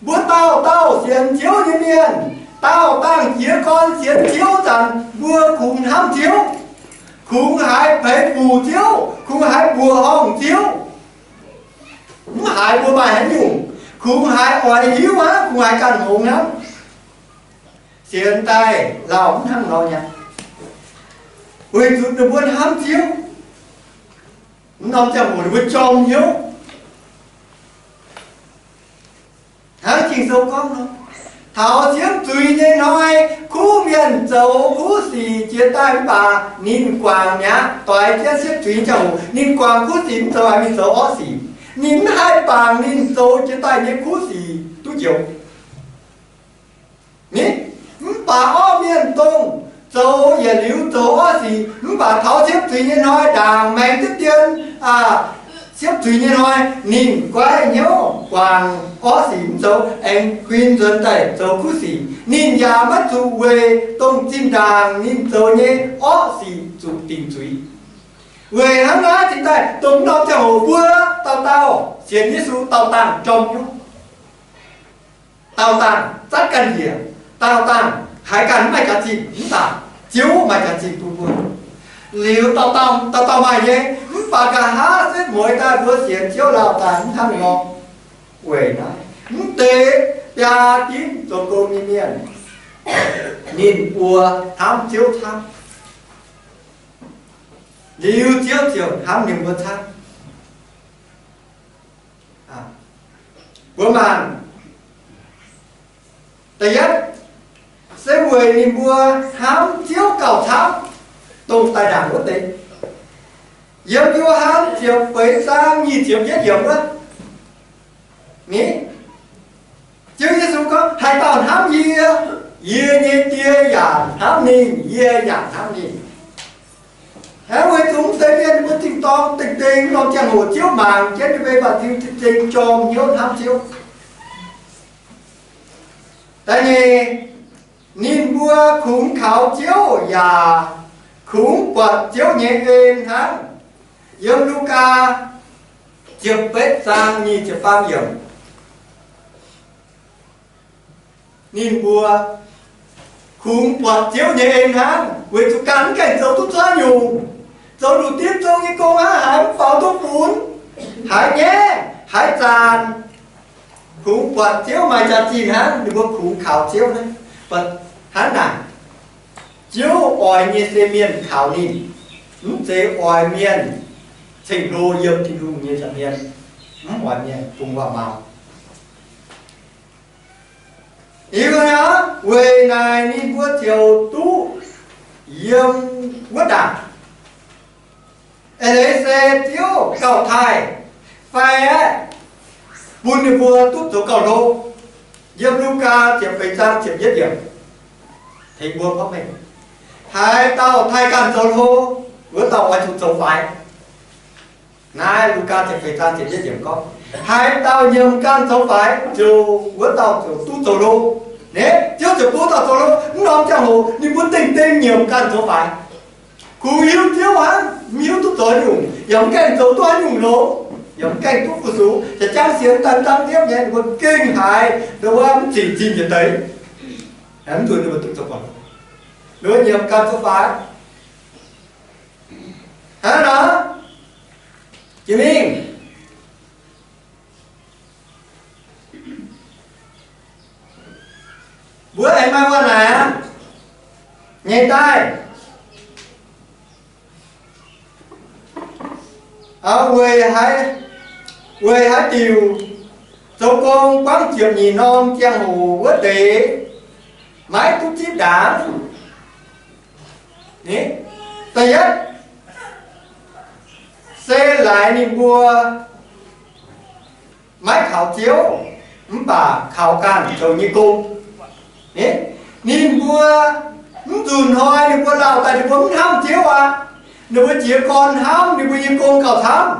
Mbuo dauh dauh sienx Ziouv nyei mienh, daauh dangh jiez gorn sienx Ziouv zanc, mbuo kungx hnamv Ziouv, kungx haiz peix fuc Ziouv, kungx haiz mbuoqc horngh Ziouv. Mv haiz mbuo maaih haaix nyungc, kungx haiz oix hiuv hnangv, kungx haiz ganh hngongx hnangv. Sienx daaih lauh mv hnangv nor nyei, weic zuqc ninh mbuo hnamv Ziouv. Mv norm ziangh hoc ninh mbuo jorm hnyouv. Hnangv Ging-Sou gorngv nor, taux siemv zuiz nyei hnoi, kuv mienh zoux kuv sic jiex daaih mv baac ninh guangc mi'aqv. Doix jienv siemv zuiz nyei ziangh hoc ninh guangc kuv sic, mv zoux, mingh zoux orqv sic. Ninh mv haih bangc ninh zoux jiex daaih nyei kuv sic duqv njoux. Ni, mv baac orqv mienh dongh zoux yietc liuz zoux orqv sic, mv baac taux siemv zuiz nyei hnoi ndaangc maengx deix dien, siemv zuiz nyei hnoi ninh goiv hnyouv guangc orqv sic mv zoux, aengx huin nzuonx daaih zoux kuv sic. Ninh yaac maiv zuqc weic dongh zinh ndaangc ninh zoux nyei orqv sic zuqc dingc zuiz. Weic hnangv naaiv cingx daaih dongh norm ziangh hoc mbuo dauh dauh sienx Yesu dauh dangh jorm hnyouv, dauh dangh zatv ganh njiec, dauh dangh haiz ganh mv maaih jaax-zinh, mv baac Ziouv maaih jaax-zinh bun mbuo. Liuz dauh dauh maaih nyei, mv baac nqa'haav setv mueiz daaih mbuo sienx Ziouv lauh daaih mv hnangv nor. Weic naaiv, mv deix biaa dimv zoux gong nyei mienh, ninh mbuo hnamv Ziouv camv. Liuz Ziouv ziouc hnamv ninh mbuo camv. Mbuo mangc, da'yietv se weic ninh mbuo hnamv Ziouv gauh camv, dongh daaih ndaangc wuov deix. Yiem Yo^han ziepc feix zaang nyic ziepc yietv yiemc wuov, ni, Ziouv Yesu gorngv, haaix dauh hnamv yie, yie nyei Die yaac hnamv ninh, yie yaac hnamv ninh. Hnangv weic zuqc mv deix mienh mbuo tin-dorngh dingh dingh norm ziangh hoc Ziouv mangc jienv nyei mbuo baac zingh zingh jorm hnyouv hnamv Ziouv. Da'nyeic, ninh mbuo kungx kaux Ziouv yaac kungx buatc Ziouv nyei en hnangv. Yiem Lugaa ziepc betv zaang nyic ziepc faam yiemc. Ninh mbuo kungx buatc Ziouv nyei en hnangv, weic zuqc ganh mv gaengh zoux duqv cuotv nyungc, zoux nduqc dimv zong nyei gong hnangv, haiz mv faaux duqv funx, haiz nyaiv, haiz zaanc, kungx buatc Ziouv maaih jaax-zinh hnangv, ninh mbuo kungx kaux Ziouv hnangv. Hnangv naaic, Ziouv oix nyei se mienh kaux ninh, mv zeiz oix mienh ceng-hlo yiem Tin-Hungh nyei nza'hmien. Mv oix mienh bungx waac-maux. Liuz aqv, weic naaic ninh mbuo ziouc duqv yiem wuov ndaangc. Eix leiz se Ziouv gauh taaih fai aeqv, bun ninh mbuo duqv zoux gauh hlo. Yiem Lugaa ziepc feix zaang ziepc yietv yiemc tengx mbuo gorngv mengh, haaix dauh taaih ganh zoux hlo, wuov dauh oix zuqc zoux faix. Naaiv Lugaa ziepc feix zaang ziepc yietv yiemc gorngv, haaix dauh nyiemc ganh zoux faix, ziouc wuov dauh ziouc duqv zoux hlo. Naaiv Ziouv ziouc bun wuov dauh zoux hlo. Mv norm ziangh hoc ninh mbuo dengh dengh nyiemc ganh zoux faix. Kungx hiuv Ziouv hnangv, mv hiuv duqv zoux haaix nyungc, yaac mv gaengh zoux duqv haaix nyungc longx, yaac mv gaengh duqv fu-sux. Jaax jangv sienx daaih dangv Ziouv nyei, ninh mbuo gengh haiz ndongc wuov mv cing zinh nyei deix, mv nzunc ninh mbuo duqv zoux buatc, ninh mbuo nyiemc ganh zoux faix. Hnangv naaic, jiex mingh mbuo aengx maaih waac-naaic aqv, nyei daaih. Weic haaix, weic haaix diuc zoux gong buangv ziepc nyeic norm ziangh hoc wuov deix maiv duqv zipv ndaangc? Da'yietv se laaix ninh mbuo maiv kaux Ziouv, mv baac kaux ganh zoux nyei gong. Ninh mbuo mv nzunc hnoi ninh mbuo lauh daaih ninh mbuo mv hnamv Ziouv aqv. Ninh mbuo jiez gorn hnamv ninh mbuo nyei gong gauh camv.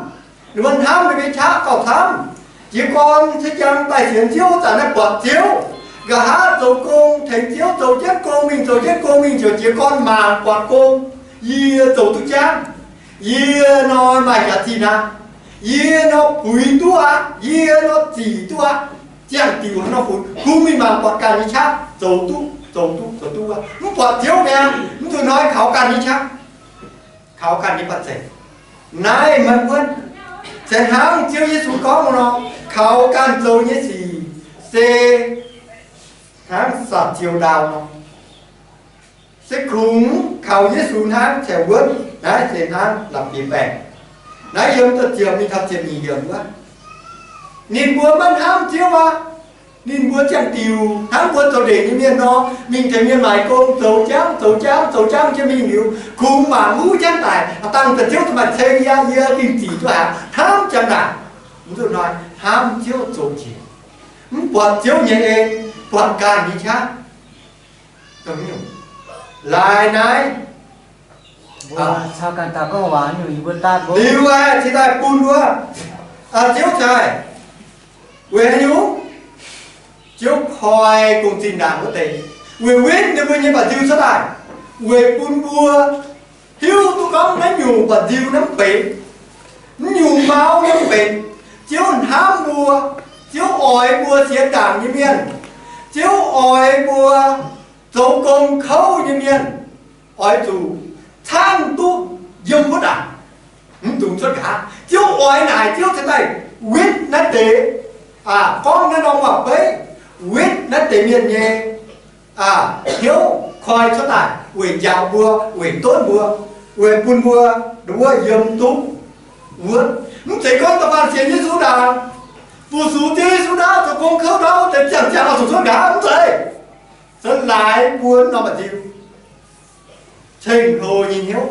Ninh mbuo hnamv ninh mbuo nyei qaqv gauh camv. Jiez gorn se jang daaih sienx Ziouv zanc naaiv buatc Ziouv, nqa'haav zoux gong tengx Ziouv zoux jienv gong mingh, zoux jienv gong mingh ziouc jiez gorn mangc buatc gong, yie zoux duqv jangv. Yie nor maaih jaax zinh aqv. Yie nor puix duqv aqv. Yie nor zic duqv aqv. Ziangh diuc hnangv nor funx, kungx mingh mangc buatc ganh nyei qaqv zoux duqv, zoux duqv, zoux duqv aqv. Mv buatc Ziouv mi'aqv. Mv nzunc hnoi kaux ganh nyei qaqv, kaux ganh nyei ba'zeic. Naaiv maiv wuonv. Se hnangv Ziouv Yesu gorngv nor, kaux ganh zoux nyei sic se hnangv saa-ziou ndau nor. Se kungx kaux Yesu hnangv caux wuonv. Naaiv se hnangv la'bieiv baengc. Naaiv yiem da'ziepc mingh taux ziepc nyeic yiemc wuov, ninh mbuo maiv hnamv Ziouv aqv. Ninh mbuo ziangh diuc hnangv mbuo zoux ndeic nyei mienh nor, mingh tengx mienh maaic gong, zoux jangv, zoux jangv, zoux jangv jienv mingh liuz, kungx mangc huv jangv daic, dangh deix Ziouv maaih ceng yaac yie dingh zic duqv haic, hnamv jangv daic. Mv nzunc hnoi hnamv Ziouv zoux jiex, mv buatc Ziouv nyei en, buatc ganh nyei qaqv. Laaix naaiv, liuz aeqv, cingx daaih bun wuov, Ziouv cai, weic haaix nyungc? Ziouv koi gong-zinh ndaangc wuov deix weic wetv ninh mbuo nyei mba'nziu cuotv daaih, weic bun mbuo hiuv duqv gorngv naaiv nyungc mba'nziu naaiv mv benx, naaiv nyungc mauv naaiv mv benx. Ziouv hnamv mbuo. Ziouv oix mbuo siex ndaangc nyei mienh. Ziouv oix mbuo zoux gong kouv nyei mienh oix zuqc caangv duqv yiem wuov ndaangc, mv dungx cuotv nqa'haav. Ziouv oix naaic, Ziouv cingx daaih wetv naaiv deix, aa, gorngv naaiv norm waac-beiv, wetv naaiv deix mienh nyei, aa, hnyouv koi cuotv daaih weic njaaux mbuo, weic donv mbuo, weic bun mbuo wuov yiem duqv wuonv. Mv zeiz gorngv da'faanh sienx Yesu ndaangc, fu-sux Ziouv Yesu ndaauv, zoux gong kouv ndaauv, deix ziangh ziangh oix zuqc cuotv nqa'haav, mv zeiz. Se laaix mbuo norm ba'nziu, ceng-hlo nyei hnyouv.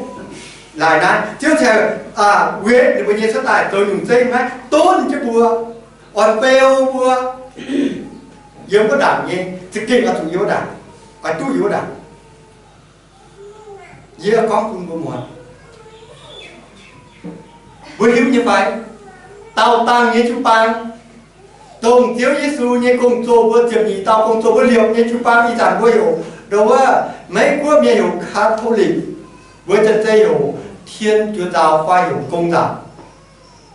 Laaix naaiv Ziouv cingx, aa, wetv ninh mbuo nyei cuotv daaih zoux nyungc zeiv maiv donv jienv mbuo, oix beu mbuo yiem wuov ndaangc nyei, za'gengh oix zuqc yiem wuov ndaangc, oix duqv yiem wuov ndaangc. Yie gorngv bun mbuo muangx, mbuo hiuv nyei fai? Daauh dangh nyei jiu-baang, dongh Ziouv Yesu nyei gong-zoh mbuo ziepc nyeic dauh gong-zoh mbuo liepc nyei jiu-baang, ih zanc mbuo heuc, ndongc wuov Meiv Guoqv mienh heuc Catholic, mbuo Janx-Zei heuc Tien Juoz Nzaaux fai heuc Gong Nzaaux.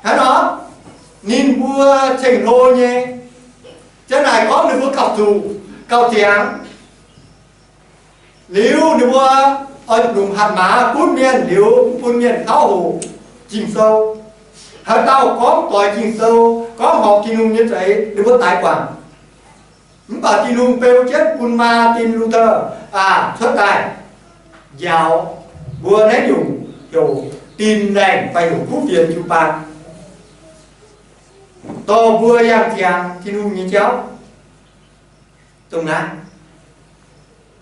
Hnangv nor, ninh mbuo ceng-hlo nyei, ziang naaic gorngv ninh mbuo gauh zuqc, gauh ziangx. Liuz ninh mbuo oix longc hatc maaz gunv mienh liuz, mv bun mienh tauv hoqc Ging-Sou. Haaix dauh gorngv doix Ging-Sou, gorngv horpc Tin-Hungh nyei za'eix, ninh mbuo daix guangc. Mv baac Tin-Hungh beu jienv bun Maartin Luther, aa, cuotv daaih njaaux mbuo naaiv nyungc heuc Tin Laengh fai heuc kuv fienx jiu-baang, dorh mbuo yangh ziangx Tin-Hungh nyei jauv. Dongh naaiv,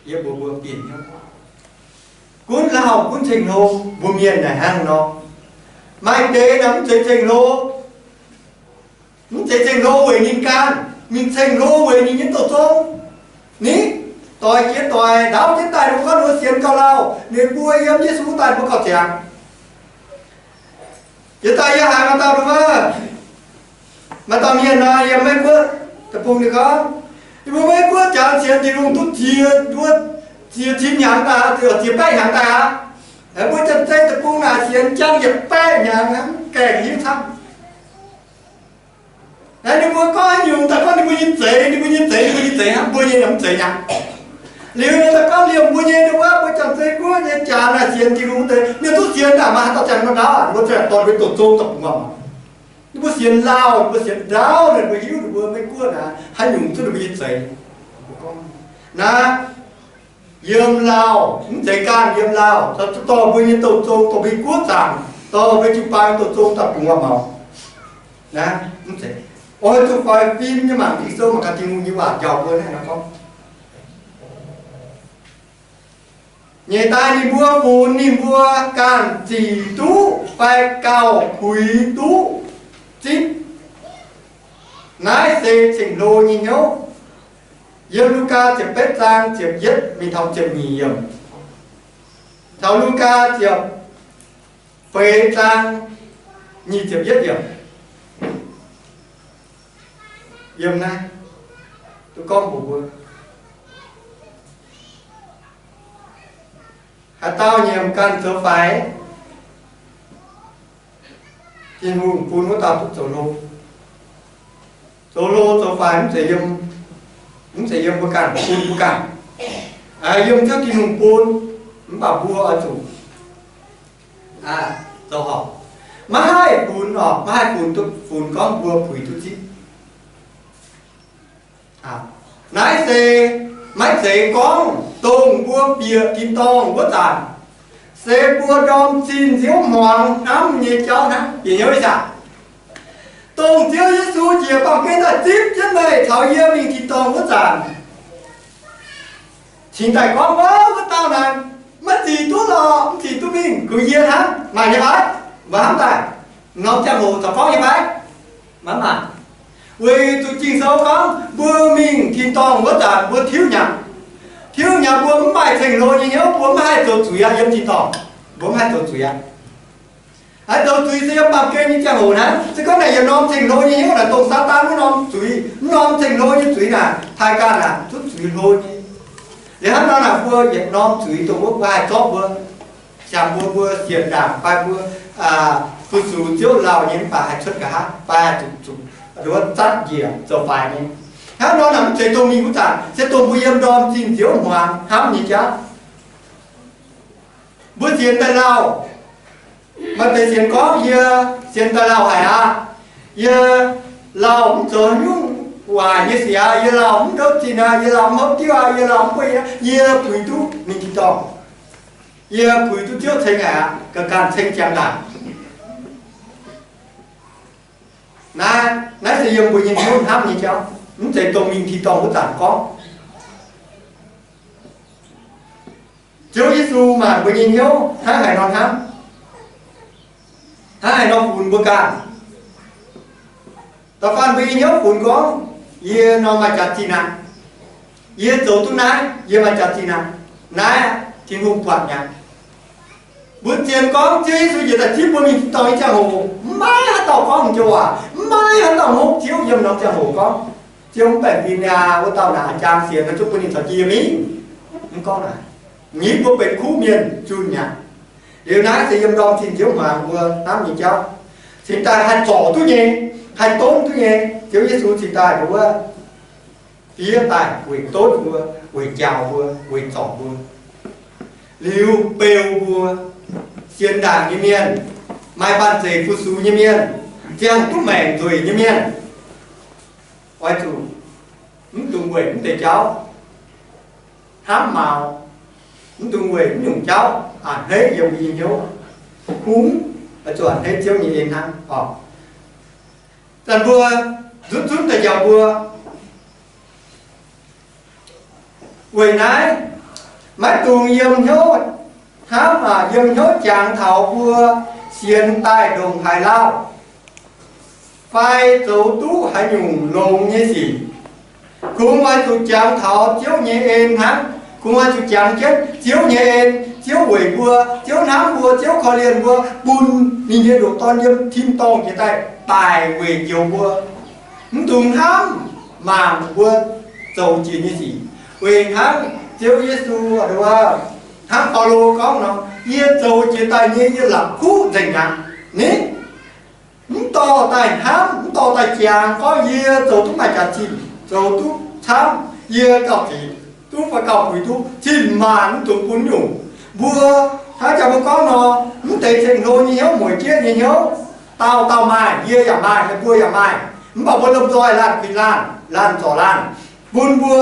yie mbuox mbuo, gunv lauh gunv ceng-hlo, mbuo mienh naaic hnangv nor. Maaih deix naaic mv zeiz ceng-hlo, mv zeiz ceng-hlo weic ninh ganh, ninh ceng-hlo weic ninh nyei douz zong. Ni, doic jiex doic ndaauv jienv daaih, ninh mbuo gorngv ninh mbuo sienx gauh lauh, ninh mbuo yiem Yesu daaih ninh mbuo gauh ziangx. Jiex daaih yie haiz maaih dauh, maaih dauh mienh nor, yiem Meiv Guoqv deic-bung ninh gorngv, yie mbuo Meiv Guoqv jangx sienx Tin-Hungh duqv ziex, ziex cin hnyangx daaih, ziex baeqv hnyangx daaih aqv. Mbuo Janx-Zei deic-bung naaic sienx jangx yietc baeqv hnyangx, gaengh hiuv camv. Naaiv ninh mbuo gorngv haaix nyungc daaih gorngv ninh mbuo nyei zeix, ninh mbuo nyei zeix, ninh mbuo nyei zeix hnangv, mbuo nyei mv zeiz aqv. Liuz ninh daaih gorngv liemh mbuo nyei, ninh mbuo, mbuo Janx-Zei Guoqv nyei jaax naaic sienx Tin-Hungh deix, mienh duqv sienx naaic, maaih haaix dauh ziangh nor ndaauv aqv? Ninh mbuo ziouc dorh ninh mbuo douz zong daaih bungx. Ninh mbuo sienx lauh, ninh mbuo sienx ndaauv, ninh mbuo hiuv ninh mbuo Meiv Guoqv naaic haaix nyungc zuqc ninh mbuo nyei zeix. Naaiv yiem lauh, mv zeiz ganh yiem lauh, dorh mbuo nyei douz zong, dorh mbuo nyei guoqv zaangc, dorh mbuo jiu-baang douz zong daaih bungx maux. Naaiv mv zeiz. Oix zuqc faix fim nyei mangc Ging-Sou, mangc gaax Tin-Hungh nyei waac njaaux mbuo naaiv nor gorngv. Nyeic daaih ninh mbuo funx ninh mbuo ganh zic duqv fai gauh puix duqv zipv. Naaiv se ceng-hlo nyei hnyouv. Yiem Lugaa ziepc betv zaang ziepc yietv mingh taux ziepc nyeic yiemc. Taux Lugaa ziepc feix zaang nyic ziepc yietv yiemc. Yiem naaiv duqv gorngv mbuox mbuo, haaix dauh nyiemc ganh zoux faix, Tin-Hungh bun wuov dauh duqv zoux hlo. Zoux hlo zoux faix mv zeiz yiem, mv zeiz yiem mbuo ganh, bun mbuo ganh. Yiem Ziouv Tin-Hungh bun, mv baac mbuo oix zuqc zoux horpc. Maiv haih funx oc, maiv haih funx duqv, funx gorngv mbuo puix duqv zipv. Naaiv se maiv zeiz gorngv dongh mbuo bieqc tin-dorngh wuov zanc, se mbuo ndorm zinh nziouv hmuangx hnamv nyei jauv hnangv. Bieqc hnyouv ih zanc, dongh Ziouv Yesu njiec baamh gen daaih zipv jienv meih caux yie mingh tin-dorngh wuov zanc, cingx daaih gorngv, wuov, wuov dauh naaic maiv zic duqv lorqc, mv zic duqv mingh, kungx yie hnangv. Maaih nyei fai? Mbuo hnamv daaih, norm ziangh hoc corc gorngv nyei fai? Maiv maaih. Weic zuqc Ging-Sou gorngv mbuo mingh tin-dorngh wuov zanc mbuo tiuv nyanc. Tiuv nyanc mbuo mv maaih ceng-hlo nyei hnyouv, mbuo mv haih zoux zuiz aqv. Yiem tin-dorngh mbuo mv haih zoux zuiz aqv. Haih zoux zuiz se yiem baamh gen nyei ziangh hoc naaiv. Se gorngv naaic yietc norm ceng-hlo nyei hnyouv naaic dongh Saadaan wuov norm zuiz, wuov norm ceng-hlo nyei zuiz naaic, taaih ganh naaic zungv zuiz hlo nyei. Liuz hnangv nor naaic mbuo yietc norm zuiz dongh wuov mbuo haih zorqv mbuo, siang mbuo, mbuo sienx ndaangc fai mbuo fu-sux Ziouv lauh nyei mv baac haih cuotv nqa'haav fai haih zuqc, zuqc wuov zatv njiec zoux faix nyei. Hnangv nor naaic mv zeiz dongh mingh wuov zanc, se dongh mbuo yiem ndorm zinh nziouv hmuangx hnamv nyei jauv. Mbuo sienx daaih lauh, maaih deix sienx gorngv, yie sienx daaih lauh haic aqv. Yie lauh mv zoux nyungc waaic nyei sic aqv. Yie lauh mv ndouv zinh aqv. Yie lauh mv hopv diuv aqv. Yie lauh mv bueix aqv. Yie puix duqv mingh tin-dorngh. Yie puix duqv Ziouv ceng haic aqv. Ga'ganh ceng ziangx ndaangc. Naaiv, naaiv se yiem mbuo nyei hnyouv hnamv nyei jauv, mv zeiz dongh mingh tin-dorngh wuov zanc gorngv. Ziouv Yesu maanc mbuo nyei hnyouv hnangv haaix nor hnamv, hnangv haaix nor funx mbuo ganh. Da'faanh mbuo nyei hnyouv funx gorngv, yie nor maaih jaax-zinh aqv. Yie zoux duqv naaiv, yie maaih jaax-zinh aqv. Naaiv Tin-Hungh buatc mi'aqv. Mbuo zien gorngv Ziouv Yesu njiec daaih zipv mbuo mingh tin-dorngh nyei ziangh hoc, mv maaih haaix dauh gorngv m'jouv waac, mv maaih haaix dauh hopv Ziouv yiem norm ziangh hoc gorngv, Ziouv mv baengh fim niaa, wuov dauh naaic jang sienx, maiv zuqc bun ninh caux jienv yiem mingh. Mv gorngv naaic. Nyic mbuo benx kuv mienh zunh mi'aqv. Liuz naaiv se yiem ndorm zinh nziouv hmuangx mbuo hnamv nyei jauv, cingx daaih haih zorc duqv nyei, haih donv duqv nyei. Ziouv Yesu cingx daaih nduov wuov fiev daaih weic donv mbuo, weic njaaux mbuo, weic zorc mbuo. Liuz beu mbuo, sienx ndaangc nyei mienh, maaih banh zeic fu-sux nyei mienh, ziangh duqv maengc nzueic nyei mienh, oix zuqc mv dungx weic mv deix jauv hnamv maux, mv dungx weic mv nyungc jauv a'hneiv yiem mbuo nyei hnyouv. Kungx oix zuqc a'hneiv Ziouv nyei en hnangv oc. Zanc mbuo nzunv zunv daaih njaaux mbuo. Weic naaiv, maiv dungx yiem hnyouv hnamv, yiem hnyouv jangx taux mbuo sienx daaih ndongc haaix lauh fai zoux duqv haaix nyungc longx nyei sic. Kungx oix zuqc jangx taux Ziouv nyei en hnangv. Kungx oix zuqc jangx jienv Ziouv nyei en. Ziouv weic mbuo, Ziouv hnamv mbuo, Ziouv korv-lienh mbuo, bun ninh nyei ndoqc Dorn yiem tin-dorngh jiex daaih daic weic njoux mbuo. Mv dungx hnamv mangc mbuo zoux jiex nyei sic. Weic hnangv Ziouv Yesu, hnangv Baulo gorngv nor, yie zoux jiex daaih nyei yie la'kuqv nzengc mi'aqv. Ni, mv dorh daaih hnamv, mv dorh daaih jangx gorngv yie zoux duqv maaih jaax-zinh, zoux duqv camv, yie gauh zieqc duqv fai gauh puix duqv, cin-maanc mv dungx bun nyungc. Mbuo hnangv jangx mbuo gorngv nor, mv deix ceng-hlo nyei hnyouv, mueic jieqv nyei hnyouv, dauh dauh maaih, yie yaac maaih, meih mbuo yaac maaih. Mv baac mbuo lomh nzoih laanh kuinx laanh, laanh zorc laanh, bun mbuo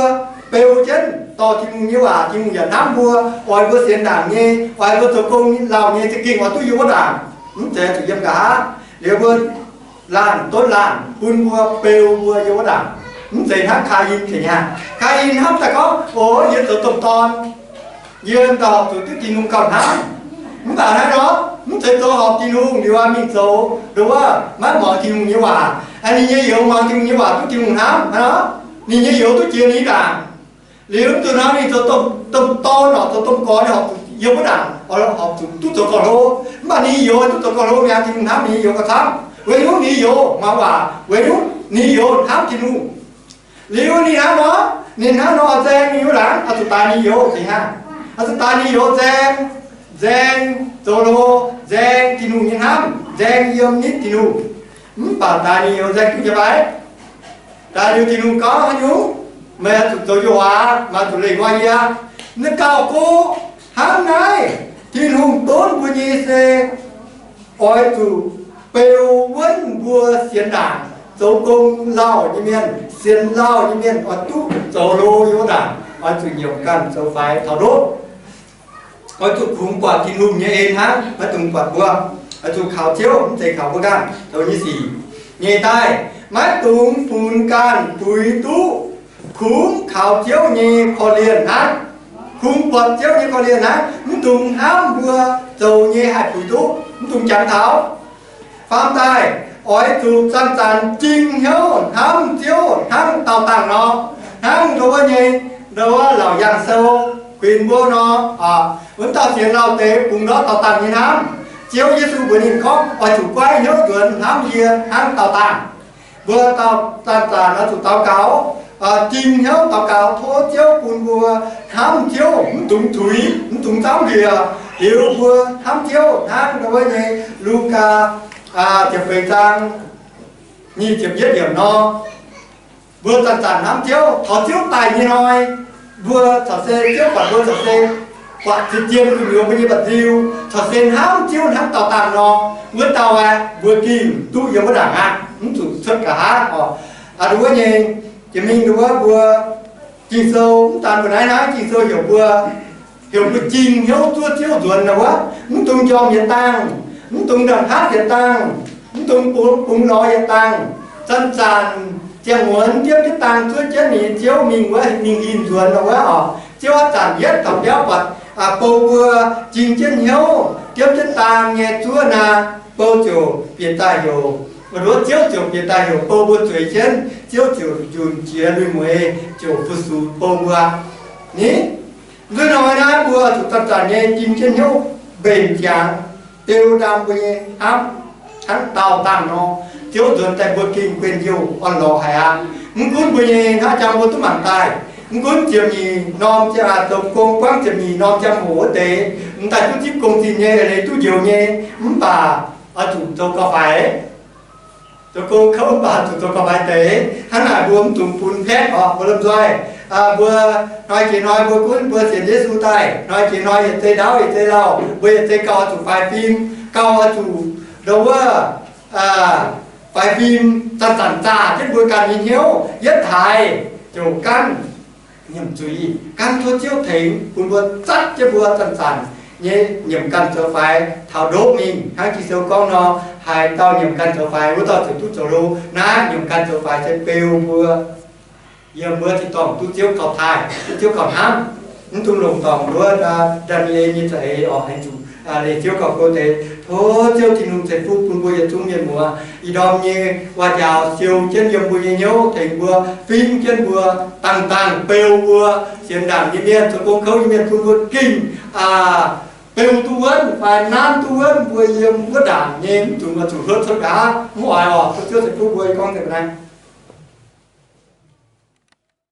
beu jienv dorh Tin-Hungh nyei waac. Tin-Hungh yaac hnamv mbuo, oix mbuo sienx ndaangc nyei, oix mbuo zoux gong lauh nyei, za'gengh oix duqv yiem wuov ndaangc, mv zeiz zuqc yiem nqa'haav. Liuz mbuo laanh donv laanh bun mbuo, beu mbuo yiem wuov ndaangc. Mv zeiz hnangv Kaa^in nzengc aqv. Kaa^in hnamv daaih gorngv, o, yie zoux domh dorn, yie daaih horpc zuqc duqv Tin-Hungh gauh hnamv. Mv baac hnangv nor, mv se zoux horpc Tin-Hungh liuz aqv, mingh zoux ndongc wuov maiv muangx Tin-Hungh nyei waac. Ninh nyei youz muangx Tin-Hungh nyei waac duqv Tin-Hungh hnamv, ninh nyei youz duqv jiex ninh ndaangc. Liuz zuqc hnangv ninh zoux domh dorn, zoux domh gorx, ninh horpc zuqc yiem wuov ndaangc, horpc zuqc duqv zoux gorx-hlo. Mv baac ninh youz duqv zoux gorx-hlo mi'aqv, Tin-Hungh hnamv ninh youz gauh camv. Weic zuqc ninh youz muangx waac, weic zuqc ninh youz hnamv Tin-Hungh. Liuz ninh hnangv nor, ninh hnangv nor oix nzaeng ninh nyei laangz, oix zuqc daix ninh youz fih hnangv. Oix zuqc daix ninh youz nzaeng, nzaeng zoux hlo, nzaeng Tin-Hungh nyei hnamv, nzaeng yiem nitv Tin-Hungh. Mv baac daix ninh youz nzaeng duqv nyei fai? Daaih liuz Tin-Hungh gorngv haaix nyungc? Meih oix zuqc zoux yiem waac, meih oix zuqc leih nqoi yie. Ninh gauh gorngv hnangv naaiv, Tin-Hungh donv mbuo nyei se oix zuqc beu wuonv mbuo sienx ndaangc, zoux gong lauh nyei mienh, sienx lauh nyei mienh oix duqv zoux hlo yiem wuov ndaangc, oix zuqc nyiemc ganh zoux faix taux ndoqv. Oix zuqc kungx buatc Tin-Hungh nyei en hnangv, maiv dungx buatc mbuo. Oix zuqc kaux Ziouv, mv zeiz kaux mbuo ganh. Zoux nyei sic nyei daaih, maiv dungx funx ganh buix duqv, kungx kaux Ziouv nyei korv-lienh hnangv. Kungx buatc Ziouv nyei korv-lienh hnangv, mv dungx hnamv mbuo zoux nyei haih buix duqv, mv dungx jangx taux. Faam daaih, oix zuqc zanc-zanc jingh hnyouv hnamv Ziouv hnangv daauh dangh nor, hnangv ndau wuov nyei, ndau wuov Laauc Yaangh Sou kuinx mbuo nor, wuov dauh sienx lauh deix bungx ndortv daauh dangh nyei hnamv. Ziouv Yesu mbuox ninh gorngv, oix zuqc goiv hnyouv nzuonx hnamv yie hnangv daauh dangh. Mbuo dauh zanc-zanc oix zuqc daux gaux, jingh hnyouv daux gaux tov Ziouv bun mbuo hnamv Ziouv, mv dungx tuix, mv dungx zaamv njiec. Liuz mbuo hnamv Ziouv hnangv ndau wuov nyei Lugaa ziepc feix zaang nyic ziepc yietv yiemc nor, mbuo zanc-zanc hnamv Ziouv, taux Ziouv daaih nyei hnoi, mbuo corc se Ziouv buatc mbuo corc se buatc zien-zien gu'nyuoz mbuo nyei mba'nziu, corc se hnamv Ziouv hnangv daauh dangh nor, wuov dauh aeqv, mbuo gengh duqv yiem wuov ndaangc aqv, mv zuqc cuotv nqa'haav oc. Aa, ndau wuov nyei, jiex mingh ndau wuov mbuo Ging-Sou mv daan mbuo naaiv hnangv, Ging-Sou heuc mbuo, heuc mbuo jingh hnyouv zuov Ziouv nzuonx ndau wuov, mv dungx njormh yietc dangh, mv dungx ndaangc hatv yietc dangh, mv dungx bungx lorz yietc dangh. Zanc-zanc ziangh muonz diemv jienv dangh zuov jienv ninh nyei Ziouv mingh wuov, mingh hinh nzuonx ndau wuov oc. Ziouv aav zanc yietv taux biauv buatc, bou mbuo jingh jienv hnyouv diemv jienv dangh nyei zuov naaic, bou ziouc bieqc daaih heuc, nduov Ziouv ziouc bieqc daaih heuc bou mbuo zueiz jienv, Ziouv ziouc njunc jiex lui-mueiz ziouc fu-sux bou mbuo. Ni, nzuih hnoi naaiv mbuo zuqc zanc-zanc nyei jingh jienv hnyouv mbenc ziangx, beu ndaam mbuo nyei hnamv hnangv daauh dangh nor, Ziouv nzuonx daaih mbuo gengh guenv-youh orn-lorqc haic aqv. Mv gunv mbuo nyei hnangv jangx mbuo duqv mangc daaih, mv gunv ziepc nyeic norm ziangh, zoux gong buangv ziepc nyeic norm ziangh hoc wuov deix, m'daaih duqv zipv gong-zinh nyei, eix leiz duqv njoux nyei, mv baac oix zuqc zoux gauh faix. Zoux gong kouv mv baac zuqc zoux gauh faix deix. Hnangv naaic mbuo mv dungx bun paeqv oc, mbuo lomh nzoih. Mbuo hnoi jiex hnoi mbuo gunv mbuo sienx Yesu daaih, hnoi jiex hnoi yietc zei ndaauv yietc zei lauh, mbuo yietc zei gauh oix zuqc faix fim, gauh oix zuqc ndau wuov faix fim zanc-zanc zaah jienv mbuo ganh nyei hnyouv, yietv haiz ziouc gaanv nyiemc zuiz, gaanv tov Ziouv tengx bun mbuo zatv jienv mbuo zanc-zanc nyei nyiemc ganh zoux faix taux ndoqv mingh. Hnangv Ging-Sou gorngv nor, haaix dauh nyiemc ganh zoux faix, wuov dauh ziouc duqv zoux hlo. Naaiv nyiemc ganh zoux faix se beu mbuo yiem wuov tin-dorngh duqv Ziouv gauh taaih, duqv Ziouv gauh hnamv. Mv dungx longc dorngc wuov Ndaa^ni^en nyei za'eix oc, aengx zuqc leih Ziouv gauh go deix. Tov Ziouv Tin-Hungh ceix fuqv bun mbuo yietc zungv mienh muoz. Ih ndorm nyei waac-njaaux siou jienv yiem mbuo nyei hnyouv, tengx mbuo, fingv jienv mbuo, dangh dangh beu mbuo sienx ndaangc nyei mienh, zoux gong kouv nyei mienh, bun mbuo gengh beu duqv wuonv fai nanv duqv wuonv mbuo yiem wuov ndaangc nyei, mv dungx oix zuqc hluotv cuotv nqa'haav. Mv oix oc. Tov Ziouv ceix fuqv mbuo. Yie gorngv deix naaiv.